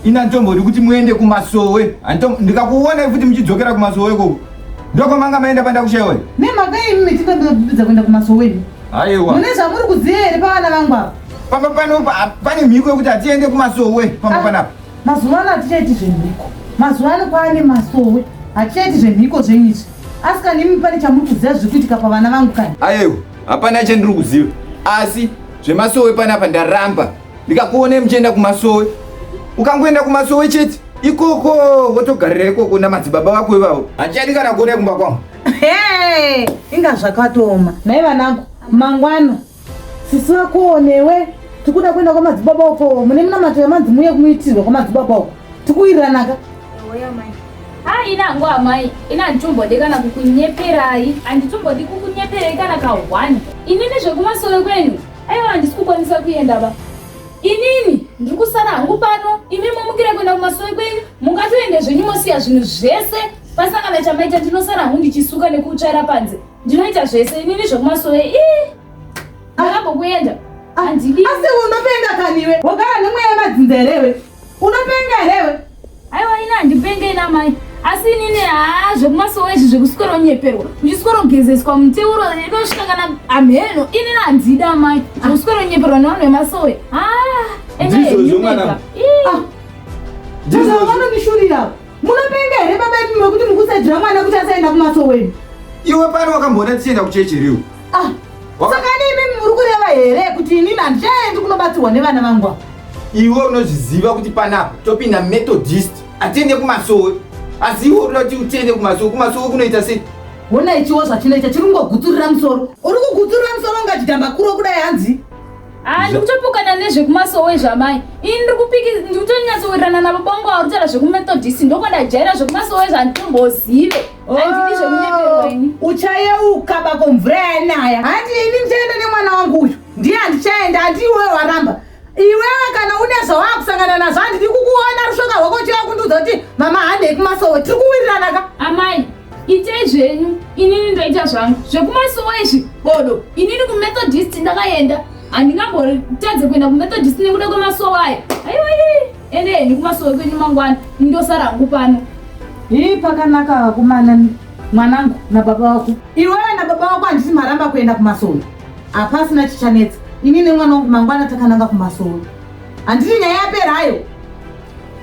Ini handitombodi kuti muende kumasowe. Ndikakuonai futi muchidzokera kumasowe ikoko. Ndokwamanga maenda pandakushaiwa. Nemhaka imi mechitobvudza kuenda kumasowe imi. Aiwa. Mune zvamuri kuziva here pavana vangu ava? Pamba pano pane mhiko yekuti hatiende kumasowe pamba ah, panapa. Mazuva ano hatichaiti zvemhiko. Mazuva ano kwaane masowe. Hatichaiti zvemhiko zvenyu izvi. Asi kana imi pane chamuri kuziva zviri kuitika pavana vangu kani? Aiwa, hapana chandiri kuziva. Asi zvemasowe panapa ndaramba. Ndikakuonai muchienda kumasowe. Ukangoenda kumasowe chete ikoko wotogarira ikoko namadzibaba vako ivavo. Handichadi kana kuonai kumba kwangu. Hey, inga zvakatooma. Nhai vanangu, mangwana sisi vako newe tikuda kuenda kwamadzibaba uko mune munamato yamanzi muye kumuitirwa kwamadzibaba uko tikuwiriranaka. Ah, ina hangu amai, ina handitombodi kana kukunyeperai, handitombodi kukunyeperai kana ka one. Inini zvekumasowe kwenyu Aiwa handisi kukwanisa kuenda ba. Inini ndiri kusara hangu pano, imi momukira kuenda kumasowe kwenyu, mungatoende zvenyu mosiya zvinhu zvese pasina kana chamaita. Ndinosara hangu ndichisuka nekutsvaira panze, ndinoita zvese inini zvekumasowe ii ndakambokuenda handidi. Asi unopenga kaniwe, wogara nemweya yemadzinza herewe? Unopenga herewe? Aiwa ini handipenge ina mai asi inini haa zvekumasowe izvi zvekuswera unyeperwa uchiswera ugezeswa muteuro inosvika kana amheno inini handida amai zvekuswera unyeperwa nevanhu vemasowe haa Ndizvozvo mwana. Ndizvo vanondishurira. Munopenga here baba imi mekuti mukusaidzira mwana kuti asaenda kumasowe? Iwe pano wakamboona tichienda kuchechi riu? Ah. Saka imi muri kureva here kuti inini handichaendi kunobatsirwa nevana vangu ava? Iwe unozviziva kuti panapa topinda Methodist atiende kumasowe. Asi iwe unoda kuti utiende kumasowe, kumasowe kunoita sei? Hona ichiwo zvachinoita chiri kungogutsurira musoro. Uri kugutsurira musoro unga chidhambakuro kudai hanzi. Ah, ndikutopokana nezvekumasowe zvamai. Ini ndiri kupiki ndikutonyatsowirirana navo bongo vari kutaura zvekumethodist ndokwandajaira zvekumasowe zvanditombozive. Handidi zvekunyeperwa ini. Oh, uchayeuka bako mvura yanaya. Handi ini ndichaenda nemwana wangu uyu. Ndiye handichaenda handi iwewe waramba. Iwewe kana une zvawakusangana nazvo handidi kukuona rushoka rwako uchiuya kundiudza kuti mama handei kumasowe. Tiri kuwirirana ka? Amai, itei zvenyu inini ndoita zvangu zvekumasowe izvi bodo. Inini kumethodist ndakaenda handingambotadze kuenda kumethodist nekuda kwemasowe aya. Aiwa ende henyu kumasowe kwenyu mangwana indosara hangu pano. Hii pakanaka vakomana mwanangu nababa wako. Iwewe nababa wako handiti maramba kuenda kumasowe. Hapasina chichanetsa. Ini nemwana wangu mangwana takananga kumasowe. Handiti nyaya yapera hayo.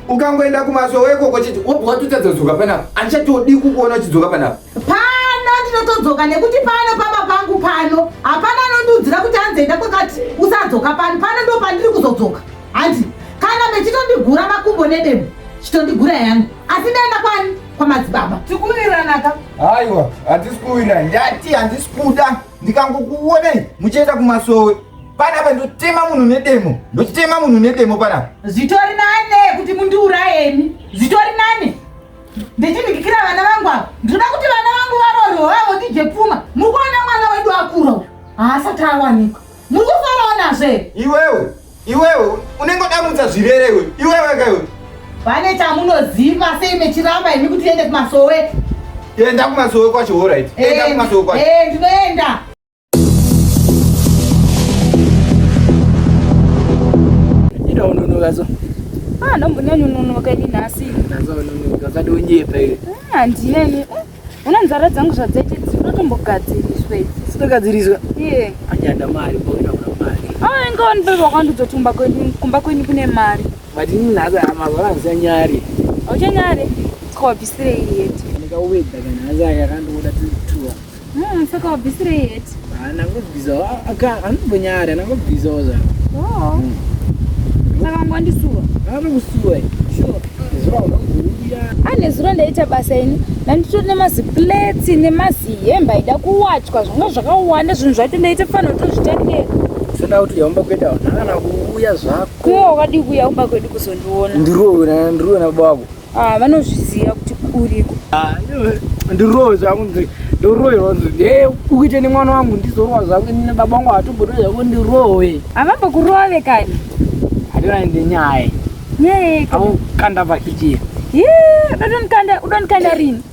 Ukangoenda kumasowe ikoko chete wobva watotadza kudzoka panapa. Handichatodi kukuona uchidzoka panapa. Pano ndinotodzoka nekuti pano pamba pangu pano hapana anondiudzira kuti hanzi enda kwakati usadzoka pano. Pano ndo pandiri kuzodzoka. Hanzi kana mechitondigura makumbo nedemo chitondigura yangu asi ndaenda kwani kwamadzibaba. Tikuwirirana ka? Aiwa, hatisi kuwirirana. Ndati handisi kuda. Ndikangokuonai muchienda kumasowe. Panapa ndotema munhu nedemo. Ndotema munhu nedemo panapa. Zvitori nane kuti mundiuraye imi. Zvitori nane. Ndichinhikikira vana vangu ava. Ndinoda kuti vana vangu varoorwe vavo ndidye pfuma. Muri kuona mwana wedu akura uyu. Haasati awanikwa. Muri kufarawo nazvo here? Iwewe, iwewe unenge udamutsa zvirere iwe. Iwewe ka iwe. Pane chamunoziva sei mechiramba imi kuti tiende kumasowe? Enda kumasowe kwacho, all right. Enda kumasowe kwacho. Eh, ndinoenda. Ida unonoka so. Ah, ndombonyanya unonoka ini nhasi. Nhasi unonoka usati unyepa iwe. Ah, handina ini. Una nzara dzangu zvadzaita dzinotombogadziriswa idzi. Dzinogadziriswa? Iye. Anyada mari, boina kuna mari. Ah, inga wani bebe wakandiudza kuti kumba kwenyu kumba kwenyu kune mari. But ini nhasi mazuva handichanyari. Hauchanyari? Saka wabvisirei heti? Ndikawedza kana nhasi akandoda tuwa. Saka wabvisirei heti? Haana ngobvisawo anombonyara anangobvisawo zva. Oh. Saka wanga wandisuwa? Anokusuwa. Sure. Nezuro hauna kuuya. Ah, nezuro ndaita basa ini. Ndanditori nemaziplates nemazihembe aida kuwachwa zvanga zvakawanda zvinhu zvacho ndaita fanira kutozvitarira. Senda kuti uya kumba kwedu hauna kana kuuya zvako. Kuwa wakadii kuuya kumba kwedu kuzondiona? Ndirowe ndirowe nababa wako. Ah, vanozviziva kuti uriko. Ah, ndirowe zvangu ndorowerwa nzi ukuite nemwana wangu ndizorowa zvangu ini baba wangu hatombotoda zvako ndirowe. Havambokurove kani? Handina nenyaya. Nyaya yei? Akukanda pakicheni. Yee, udonikanda udonikanda rini?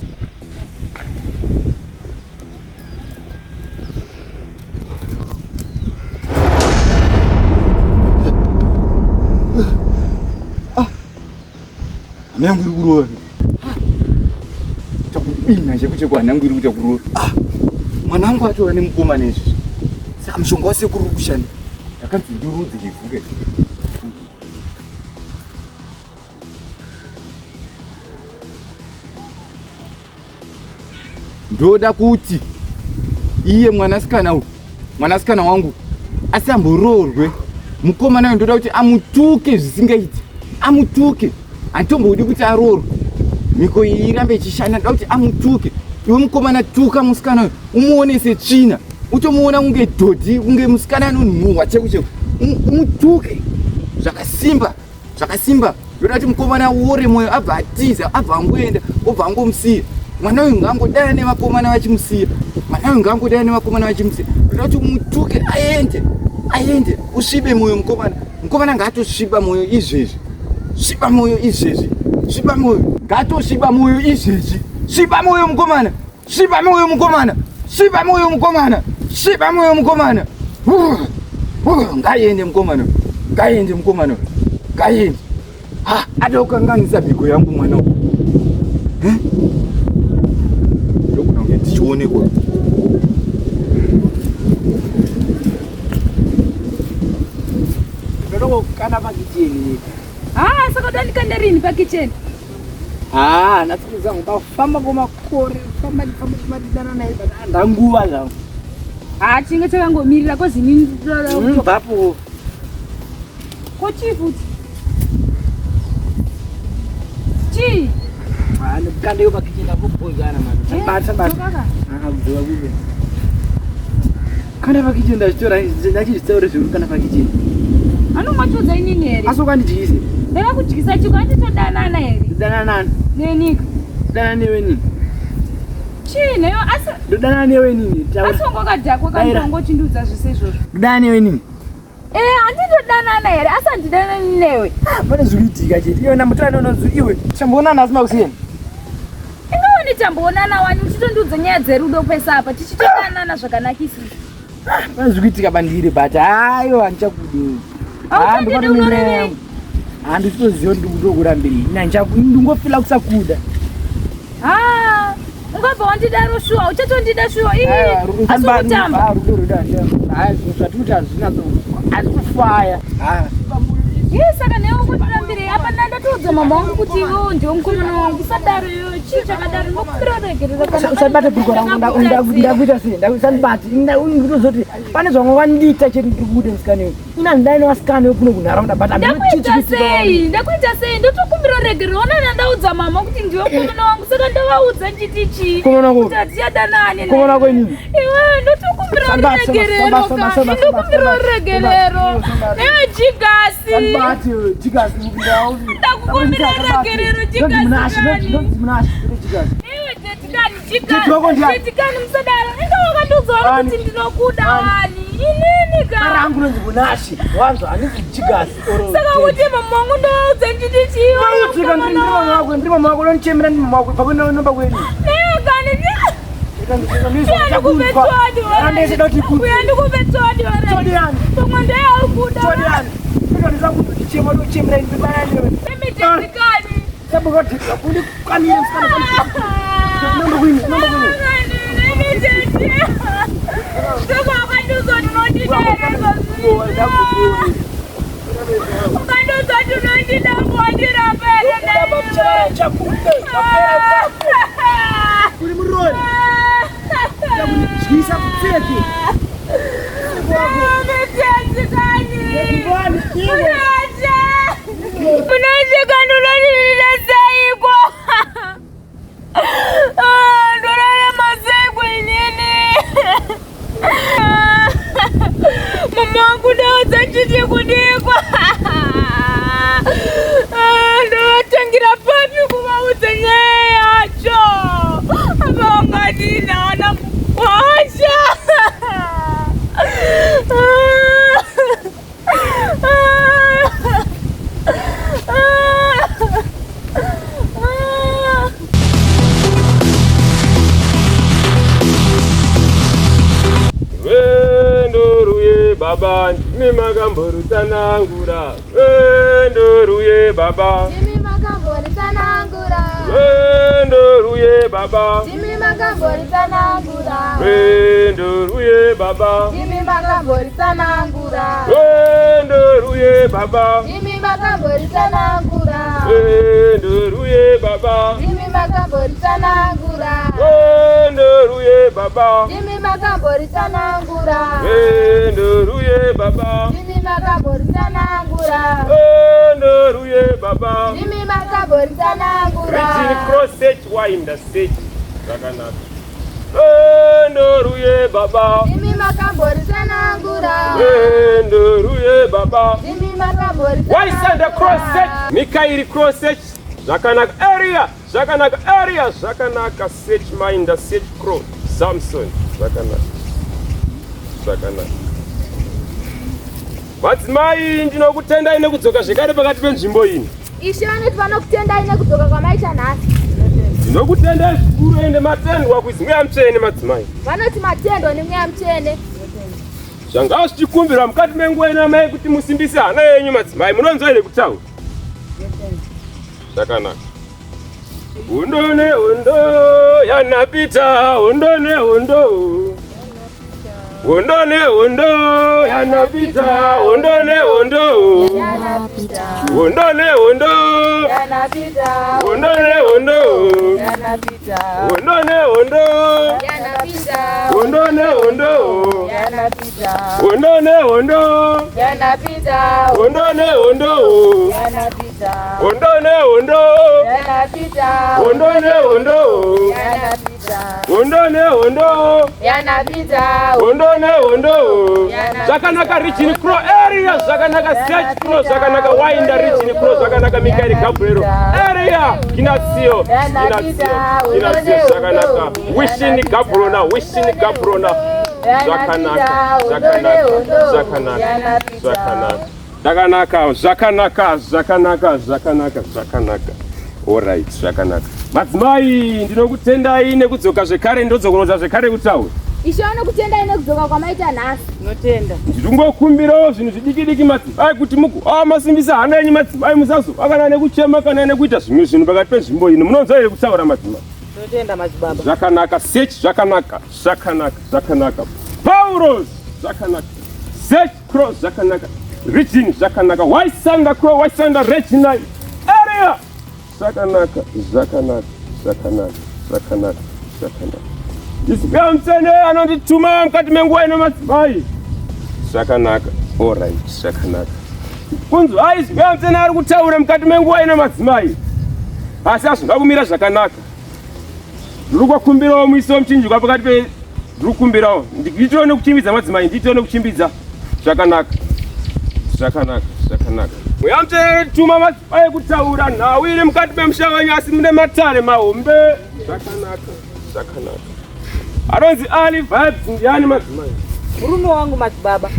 Hana yangu iri kurova. Takubinha cheko cheko hana yangu iri kuita kurova. Ah, mwana wangu atova nemukomana izvi. Saka mushonga wasekuru uri kushanda. Ndakanzi ndirudze chivhuke. Ndoda kuti iye mwanasikana uyu, mwanasikana wangu asamboroorwe. Mukomana uyu ndoda kuti amutuke zvisingaiti, amutuke. Handitombodi kuti aroorwe, mhiko iyi irambe ichishanda. Ndoda kuti amutuke. Iwe mukomana, tuka musikana uyu, umuone setsvina, utomuona kunge dhodhi, kunge musikana anonhuhwa cheko cheko. Umutuke zvakasimba zvakasimba. Ndoda kuti mukomana awore mwoyo, abva atiza, abva angoenda, obva angomusiya. Mwana uyu ngaangodaya nevakomana vachimusiya, mwana uyu ngaangodaya nevakomana vachimusiya. Ndoda kuti umutuke aende, aende, usvibe mwoyo mukomana. Mukomana ngaatosviba mwoyo izvezvi, sviba mwoyo izvezvi, sviba mwoyo, ngaatosviba mwoyo izvezvi, sviba mwoyo mukomana, sviba mwoyo mukomana, sviba mwoyo mukomana, sviba mwoyo mukomana. Ngaende mukomana, ngaende mukomana, ngaende. Ha, atokanganisa mhiko yangu mwana uyu. Eh? Ndogona kunge ndichionekwa. Ndinokana pakicheni. Ah, saka udandikanda rini pakicheni? Ah, ndatsukudza zangu pafamba kwemakore famba ndifamba ndimadidana naye but ndanguva zvangu. Ah, chinge chakangomirira kozi inini Bvapo. Ko chii futi? Chii? Ah, ndikukandeyo pakicheni akubhozana mani. Bata bata. Ah, kudzoka kuve. Kanda pakicheni ndachitora ndachizvitaura zvekuri kana pakicheni. Anomachiudza inini here? Asi ukandidyise. Ndakakudyisa chiko handitodanana here? Ndodanana nani? Nenika. Ndodanana newe nini? Chii neyo asi Ndodanana newe nini? Taura. Asi wanga wakadhakwa Daira. kana wanga uchindiudza zvese izvozvo. Ndodanana newe nini? Eh, handitodanana here? Asi handidanani newe. Pane zvikuitika chete. Iwe namutana unonzi iwe. Chamboonana asi makuseni. Ingawa tamboonana wani uchitondiudza nyaya dzerudo pese apa tichitodanana zvakanakisisa. Pane zvikuitika bandiri but hayo handichakudi. Hauchandidi unorevei? Handitoziva kuti ndikutokurambirei. Ndingofila kusakuda. Ah, ungabva wandidaro shuwa, uchatondida shuwa. Ii, asi ukutamba. Rudo rudo zvatikuti hazvinatso hazvi kufaya. Ii, saka newe ukutirambirei? Apa ndatoudza mama wangu kuti iwewe ndiwe mukomana wangu. Usadaro iwewe, chii chakadaro? Ndinokumbira uregerera kana Usabata bhurugwa rangu ndakuita sei? Usandibate. Ndinotozoti Pane zvamwe wandiita chete ndiri kubude musikana iwe. Ina ndai nevasikana vekuno kunharaunda but Ndakuita sei? Ndakuita sei? Ndotokumbira regerero. Ona ndandaudza mama kuti ndiwe mukomana wangu saka ndovaudza nchiti chii? Mukomana wako. Kuti hatichadanani. Mukomana wako inini. Iwe ndotokumbira ruregerero kani. Ndokumbira ruregerero. Iwe jigasi. Sandibate jigasi Ndakukumbira ruregerero jigasi kani. Iwe tetikani jigasi. Tetikani musadaro. Inga wakandiudza wani kuti ndinokuda wani. Inini ka. Rangu rinonzi Munashe. Wanzwa handisi jigasi. Saka kuti mama wangu ndoudza nchiti chii? Ndiri mama wako, ndiri mama wako, unonichemera ndiri mama wako. Pakwenda namba kwenyu. Iwe kani. Uri murori. Ndakudyisa kupfeke. Munozvikanulonirira seiko? Ndorarama seiko inini? Mama wangu ndaudza chiti kudikwa. Ndovatangira papi kuvaudza nyaya yacho? Apa vangati ndawana mukwasha. Rwendo ruye baba, ndimi makamborutsanangura. Rwendo ruye baba. Ndimi makamboritsanangura. Rwendo ruye baba. Ndimi makamboritsanangura. Rwendo ruye baba. Ndimi makamboritsanangura. Rwendo ruye baba. Ndimi makamboritsanangura. Rwendo ruye baba. Ndimi makamboritsanangura. Rwendo ruye baba. Ndimi makamboritsanangura. Rwendo ruye baba. Ndimi makamboritsanangura. Rwendo ruye baba. Ndimi makamboritsanangura. Regine cross search winder search. Zvakanaka. Rwendo ruye baba. Ndimi makamboritsanangura. Rwendo ruye baba. Ndimi makamboritsanangura. Waisanda cross search. Mikairi cross search. Zvakanaka area. Zvakanaka area. Zvakanaka search minder search cross. Samson. Zvakanaka. Zvakanaka. Madzimai ndinokutendai nekudzoka zvekare pakati penzvimbo ino. Ishe vanoti vanokutendai nekudzoka kwamaita nhasi. Ndinokutendai zvikuru ende matendwa kuzi mweya mutsvene madzimai. Vanoti matendwa nemweya mutsvene. Zvanga zvichikumbirwa mukati menguva ino amai kuti musimbise hana yenyu madzimai. Munonzwa here kutaura? Zvakanaka. Hondo nehondo yanapita, hondo nehondo. Hondo nehondo yanapita, hondo nehondo. Hondo nehondo. Hondo nehondo. Hondo nehondo. Hondo nehondo. Hondo nehondo. Hondo nehondo. Hondo nehondo. Hondo nehondo. Hondo nehondo. Hondo nehondo. Zvakanaka Regine Crow area, zvakanaka Search Crow, zvakanaka Winda Regine Crow, zvakanaka Mikael Gabriel area, Ginasio, Ginasio, Ginasio, zvakanaka Wishini Gabrona, Wishini Gabrona, zvakanaka, zvakanaka, zvakanaka, zvakanaka. Zvakanaka, zvakanaka, zvakanaka, zvakanaka, zvakanaka. Alright, zvakanaka. Madzimai, ndinokutendai nekudzoka zvekare, ndodzokorodza zvekare kutaura. Ishe vanokutendai nekudzoka kwamaita nhasi. Tinotenda. Ndiringokumbirawo zvinhu zvidiki diki madzimai kuti mugu masimbisa hana yenyu madzimai musazova kana nekuchema kana nekuita zvimwe zvinhu pakati penzvimbo ino. Munonzwa here kutaura madzimai? Tinotenda madzibaba. Zvakanaka, search zvakanaka, zvakanaka, zvakanaka. Paulos zvakanaka. Search cross zvakanaka. Region zvakanaka. Waisanda crow, waisanda Regina. Area zvakanaka, zvakanaka, zvakanaka, zvakanaka, zvakanaka. Ndisipewo mutsvene anondituma mukati menguva ino madzimai. Zvakanaka. Alright, zvakanaka. Kunzwai Mweya Mutsvene ari kutaura mukati menguva ino madzimai. Asi hazvina kumira zvakanaka. Ndiri kukumbirawo muise wemuchinjikwa pakati pe ndiri kukumbirawo ndiitewo nekuchimbidza madzimai ndiitewo nekuchimbidza zvakanaka. Zvakanaka, zvakanaka. Mweya Mutsvene tuma madzimai kutaura nhau iri mukati memusha wenyu asi mune matare mahombe. Zvakanaka. Zvakanaka. Anonzi Ali Vibes ndiani madzimai? Murume wangu madzibaba.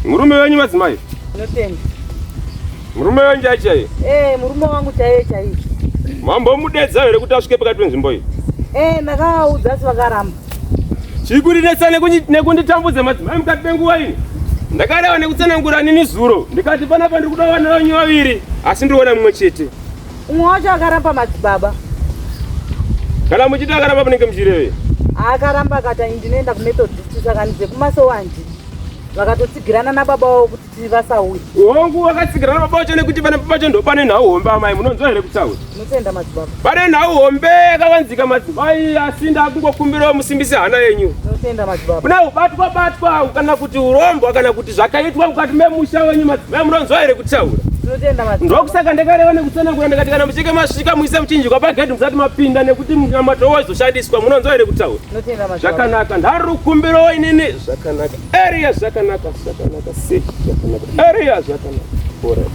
Murume wenyu madzimai? Ndinotenda. Murume wenyu chaiye chaiye? Eh, murume wangu chaiye chaiye. Mambomudedza here kuti asvike pakati penzvimbo iyi? Eh, ndakavaudza asi vakaramba. Chiri kundinetsa nekunditambudza madzimai mukati menguva ino. Ndakareva nekutsanangura nini zuro ndikati panapa ndiri kuda vana venyu vaviri asi ndiri kuona mumwe chete. Umwe wacho akaramba madzibaba. Kana muchiti akaramba munenge muchirevei? Akaramba akati ndinoenda kuMethodist saka ndedzekumasowe handidi. Vakatotsigirana nababa wavo kuti vasauye. Hongu vakatsigirana nababa vacho nekuti pane baba vacho ndopane nhau hombe amai munonzwa here kutaura? Tinotenda madzibaba. Pane nhau hombe yakavanzika madzimai asi ndakungokumbirawo musimbise hana yenyu. Tinotenda madzibaba. Kune ubatwa batwa kana kuti urombwa kana kuti zvakaitwa mukati memusha wenyu madzimai munonzwa here kutaura? Tinotenda madzibaba. Ndokusaka ndakareva nekutsanangura ndikati kana muchinge masvika muise muchinjikwa pagedhi musati mapinda nekuti munamato waizoshandiswa munonzwa here kutaura? Tinotenda madzibaba. Zvakanaka ndarukumbirawo inini zvakanaka area zvakanaka zvakanaka sei zvakanaka area zvakanaka. Alright.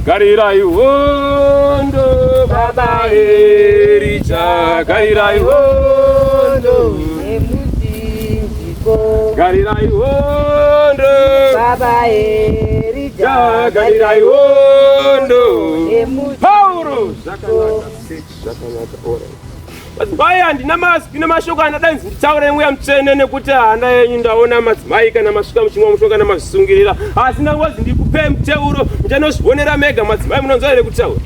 Garirai hondo baba Erija, garirai hondo nemuchinjiko. Garirai hondo baba Erija, garirai hondo Pauro. Zvakanaka, zvakanaka, alright. Madzimai handina mazwi nemashoko andadainzi nditaure mweya mutsvene nekuti hana yenyu ndaona madzimai kana masvika muchimwa mushonga kana mazvisungirira asi ndangozi ndikupei muteuro muchanozvionera mega madzimai munonzwa here kutaura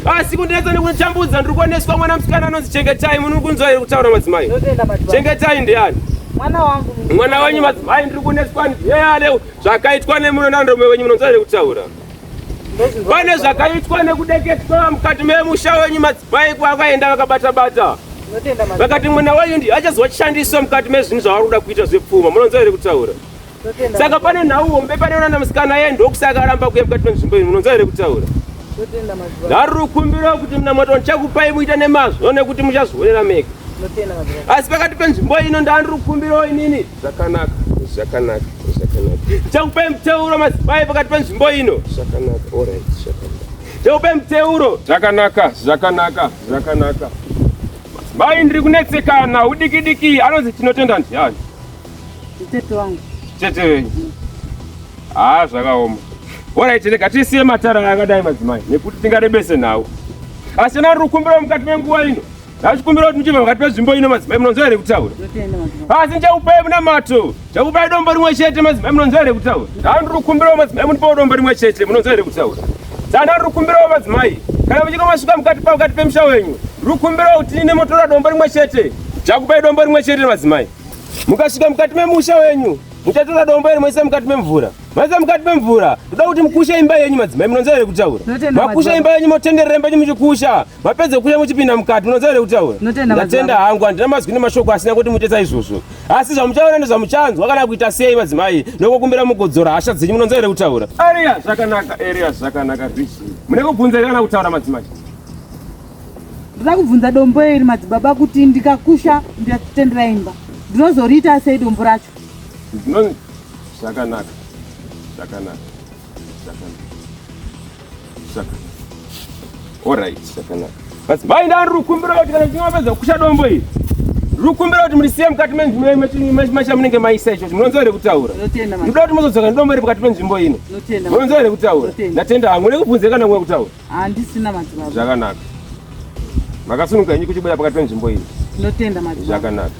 asi kundinetsa nekunditambudza ndiri kuoneswa mwana musikana anonzi chengetai muri kunzwa here kutaura madzimai chengetai ndiani mwana wangu mwana wenyu madzimai ndiri kuoneswa ndiye zvakaitwa nemunonandorume wenyu munonzwa here kutaura Pane zvakaitwa nekudeketwa mukati memusha wenyu madzimai kwakaenda vakabata bata. Vakati mwana wenyu ndiye achazochandiswa mukati mezvinhu zvavari kuda kuita zvepfuma. Munonzwa here kutaura? Saka pane nhau hombe pane mwana musikana iye ndokusaka aramba kuuya mukati menzvimbo iyi. Munonzwa here kutaura? Ndarukumbira kuti munamato ndichakupai muite nemazvo nekuti muchazvionera mega. Asi pakati penzvimbo ino ndandirukumbirawo inini zvakanaka zvakanaka zvakanaka ndichakupai muteuro madzimai pakati penzvimbo ino zvakanaka orit zvakanaka ndichakupai muteuro zvakanaka zvakanaka zvakanaka madzimai ndiri kunetsekana udikidiki anonzi tinotenda ndiani tete wangu tete wenyu haa zvakaoma orit rega tisiye matara akadai madzimai nekuti tingarebese nhau asi narukumbiro mukati menguva ino Ndachikumbira kuti muchibva pakati penzvimbo ino madzimai munonzwa here kutaura? Asi ndichakupai munamato. Ndichakupai dombo rimwe chete madzimai munonzwa here kutaura? Ndandiri kukumbirawo madzimai mundipawo dombo rimwe chete munonzwa here kutaura? Ndandiri kukumbirawo madzimai kana muchinge masvika mukati pakati pemusha wenyu ndiri kukumbirawo kuti nine motora dombo rimwe chete. Ndichakupai dombo rimwe chete madzimai. Mukasvika mukati memusha wenyu muchatora dombo iri moisa mukati memvura. Maisa mukati memvura. Ndoda kuti mukushe imba yenyu madzimai munonzwa here kutaura? Makusha imba yenyu motenderera imba yenyu muchikusha. Mapedza kukusha muchipinda mukati munonzwa here kutaura? Ndatenda hangu handina mazwi nemashoko asina kuti muite saizvozvo. Asi zvamuchaona nezvamuchanzwa kana kuita sei madzimai nokukumbira mugodzora hasha dzenyu munonzwa here kutaura? Area zvakanaka area zvakanaka rich. Mune kubvunza here kana kutaura madzimai? Ndoda kubvunza dombo iri madzibaba kuti ndikakusha ndatendera imba ndinozoriita sei dombo racho? Zvakanaka. Zvakanaka. Zvakanaka. Zvakanaka. Alright, zvakanaka. Basi mai ndari rukumbira kuti kana muchinge mapedza kukusha dombo iri. Rukumbira kuti murisiye mukati menzvimbo munenge maisa ichocho. Munonzwa here kutaura? Ndinoda kuti muzodzoka nedombo iri pakati penzvimbo ino. Munonzwa here kutaura? Ndatenda hangu. Mune kubvunza kana kumwe kutaura? Handisina madzibaba. Zvakanaka. Makasununguka henyu kuchibuda pakati penzvimbo iyi. Tinotenda madzibaba. Zvakanaka.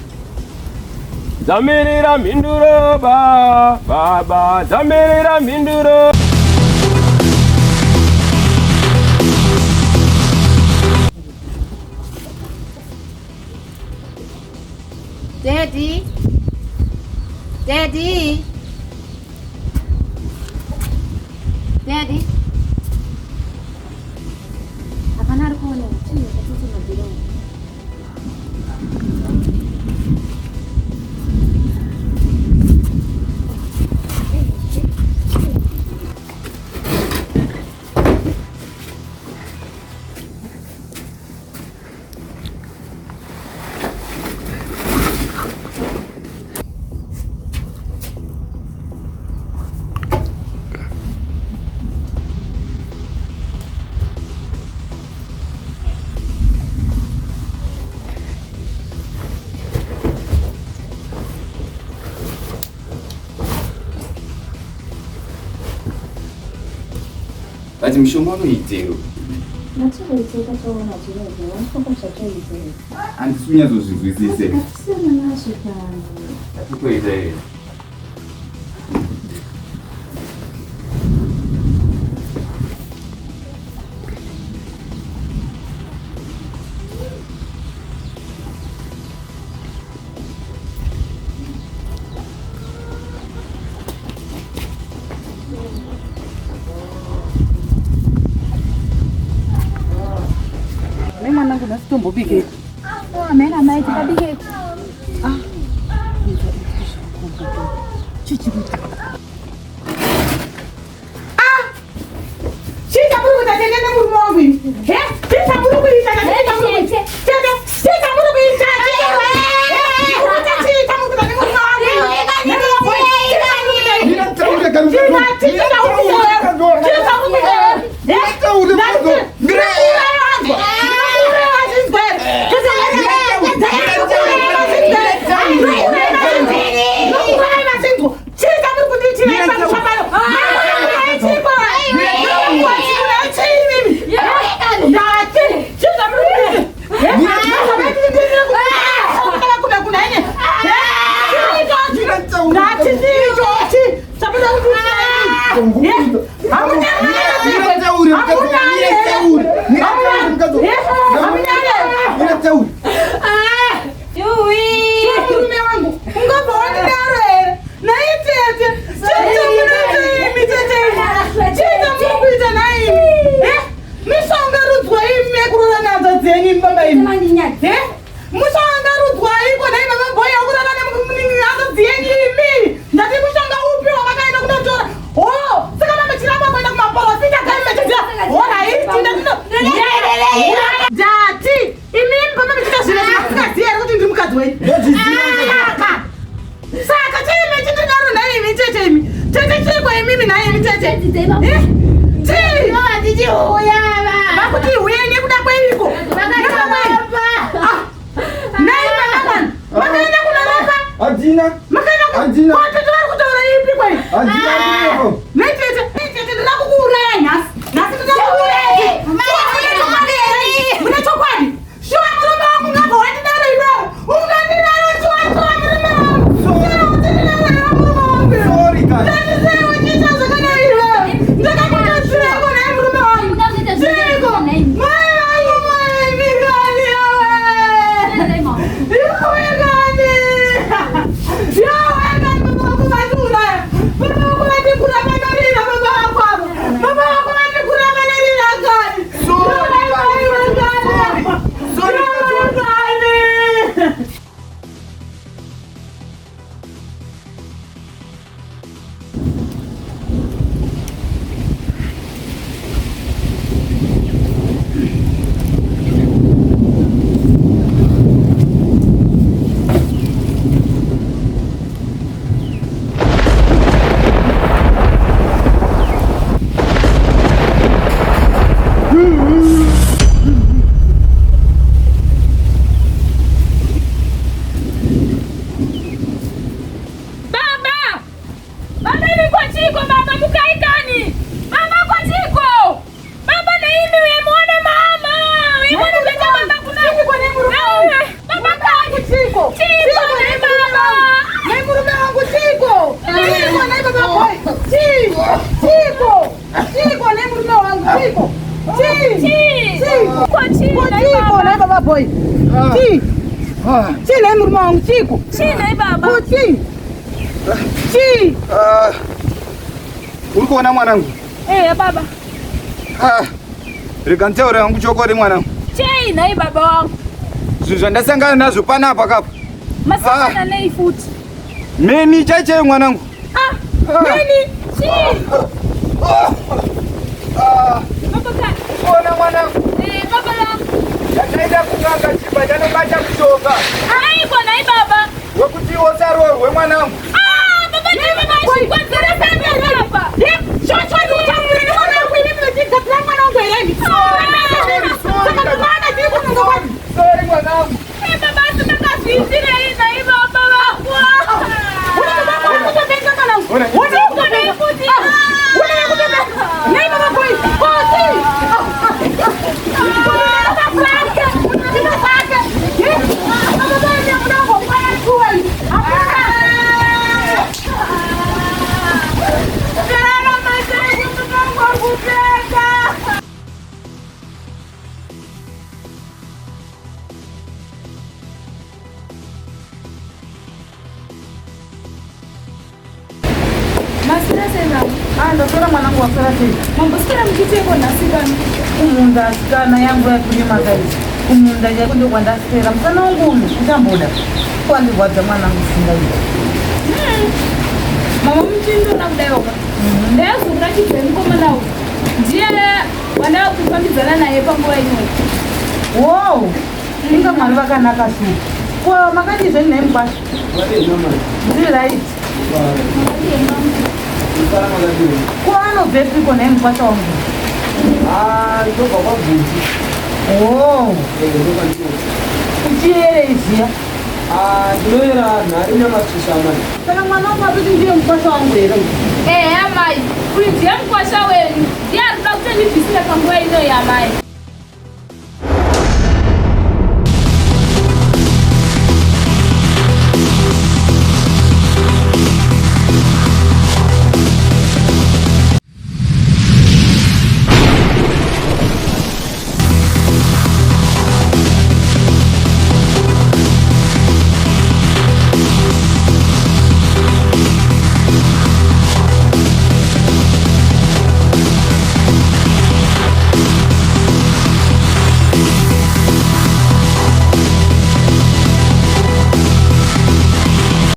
Dzamirira mhinduro ba baba dzamirira mhinduro. Daddy. Daddy. Daddy. Hapana ari kuona chii chakatiti mabhiro. But mishonga unoitero. Ngatizoiteka toona zvinozo, wanofunga zvatoitei. Handisi kunyatsozvinzwisise. Ngatisiyana nazvo pano. Kutoita here? Mai mwanangu nhasi tombobikei? Amena mai tikabike. Ah. Chichikuita. Ah! Chii chamuri kuita tete nemurume wangu imi? He? Chii chamuri kuita na chii chamuri kuita? Tete, chii chamuri kuita? Chii chamuri kuita nemurume wangu imi? Murume wangu ungabva wandidaro here nhai tete chiita tete chiita muri kuita nhai mishonga rudzwa imi yekurora nadzo dzenyu imi baba imi mushonga rudzwa iko nhai baba boy wakurara nehanzvadzi yenyu imi ndati mushonga upi wamakaenda kunotora ho saka mamechiramba kuenda kumaporofita kaimechiziva horaiti ndati imimi pama muchiita zviro zvamusingazivi here kuti ndiri mukadzi wenyu saka saka chiimi chindidaro nhai imi tete imi tete chiiko imimi nhai imi tete vakuti huye nekuda kweiko nhai baba mwana makaenda kunorapa Handina. makaenda Handina. kwatete vari kutaura ipi kwei Handina kurepo. Netete, netete ndinoda kukuuraya nhasi. Nhasi ndinoda kukuuraya. Mune chokwadi? Shuwa murume wangu ungabva wandidaro iwewe. Ungandidaro shuwa shuwa murume wangu. Shuwa uchindidaro iwe murume wangu. Sorry, guys. Ndandisei uchiita zvakadai iwewe. Ndakakutadzirako naye murume wangu. Chiiko? Mai vangu mai mikani yawe. Iwe kani. Yawe kani baba vangu vandiuraya. Baba vangu vandikura vanorira baba vangu ava. Baba vangu vandikura vanorira kani. Sorry, Yawe kani. Sorry, Yawe kani. Baba! Baba imi kwachiko baba mukaikani. Baba kwachiko. Baba na imi uyemuone mama. Uyemuone baba baba kuna. Baba kani. Chiko. Chiko na baba. Nai murume wangu chiko. Chiko nai baba boy. Chiko. Chiko. Chiko nai murume wangu chiko. Chi. Chi. Kwachiko na Chiko baba. nai baba boy. Chi. Chi nai murume wangu chiko. Chi na baba. Kuchi. Chi. Ah. Uri kuona mwanangu? Eh baba. Ah. Rega nditaure hangu chokwadi mwanangu. Chei na baba wangu. Zvinhu zvandasangana nazvo panapa kapa. Masangana nei futi. Meni chaichaiyo mwanangu. Ah. Nini? Chi. Baba kani. Kuona mwanangu. Eh baba wangu. Ndakaenda kun'anga chibva chanobata mushonga Aiko na baba. wekuti usarorwe mwanangu. Ah baba ni baba chikwadzira sana baba. Chochocho uchamure nemwana wangu imi munochigadzira mwana wangu here imi? Saka mwana chiri kununga kwani? Sorry mwanangu. Eh baba simakazviitirei nai baba vangu. Une baba wangu kutopenga mwana wangu. Ona. Une kutopenga. Une kutopenga. Nei baba boy. Ko Ndaswera mwanangu, waswera sei? Mamboswera muchiteko nhasi pano. Kumunda asikana yangu yakurima kai. Kumunda chaiko ndokwandaswera. Musana wangu uyu uchamboda. Wandirwadza mwanangu singaita. Mama muchindona kudai oka. Ndaizokuratidzai mukomana uyu. Ndiye wandava kufambidzana naye panguva inoyi. Wow! Inga Mwari vakanaka shuwa. Ko makadii zvenyu nhai mukwasha? Ndiri right. Ko anobvepiko nhai mukwasha wangu? Ndobva kwaGuti. Oh, uchiyerei zviya? Ndinoyera nhari nyamasvisha mai. Saka mwana wangu atoti ndiye mukwasha wangu here? Ehe amai, uyu ndiye mukwasha wenyu. Ndiye ari kuda kutondibvisira panguva inoyi amai.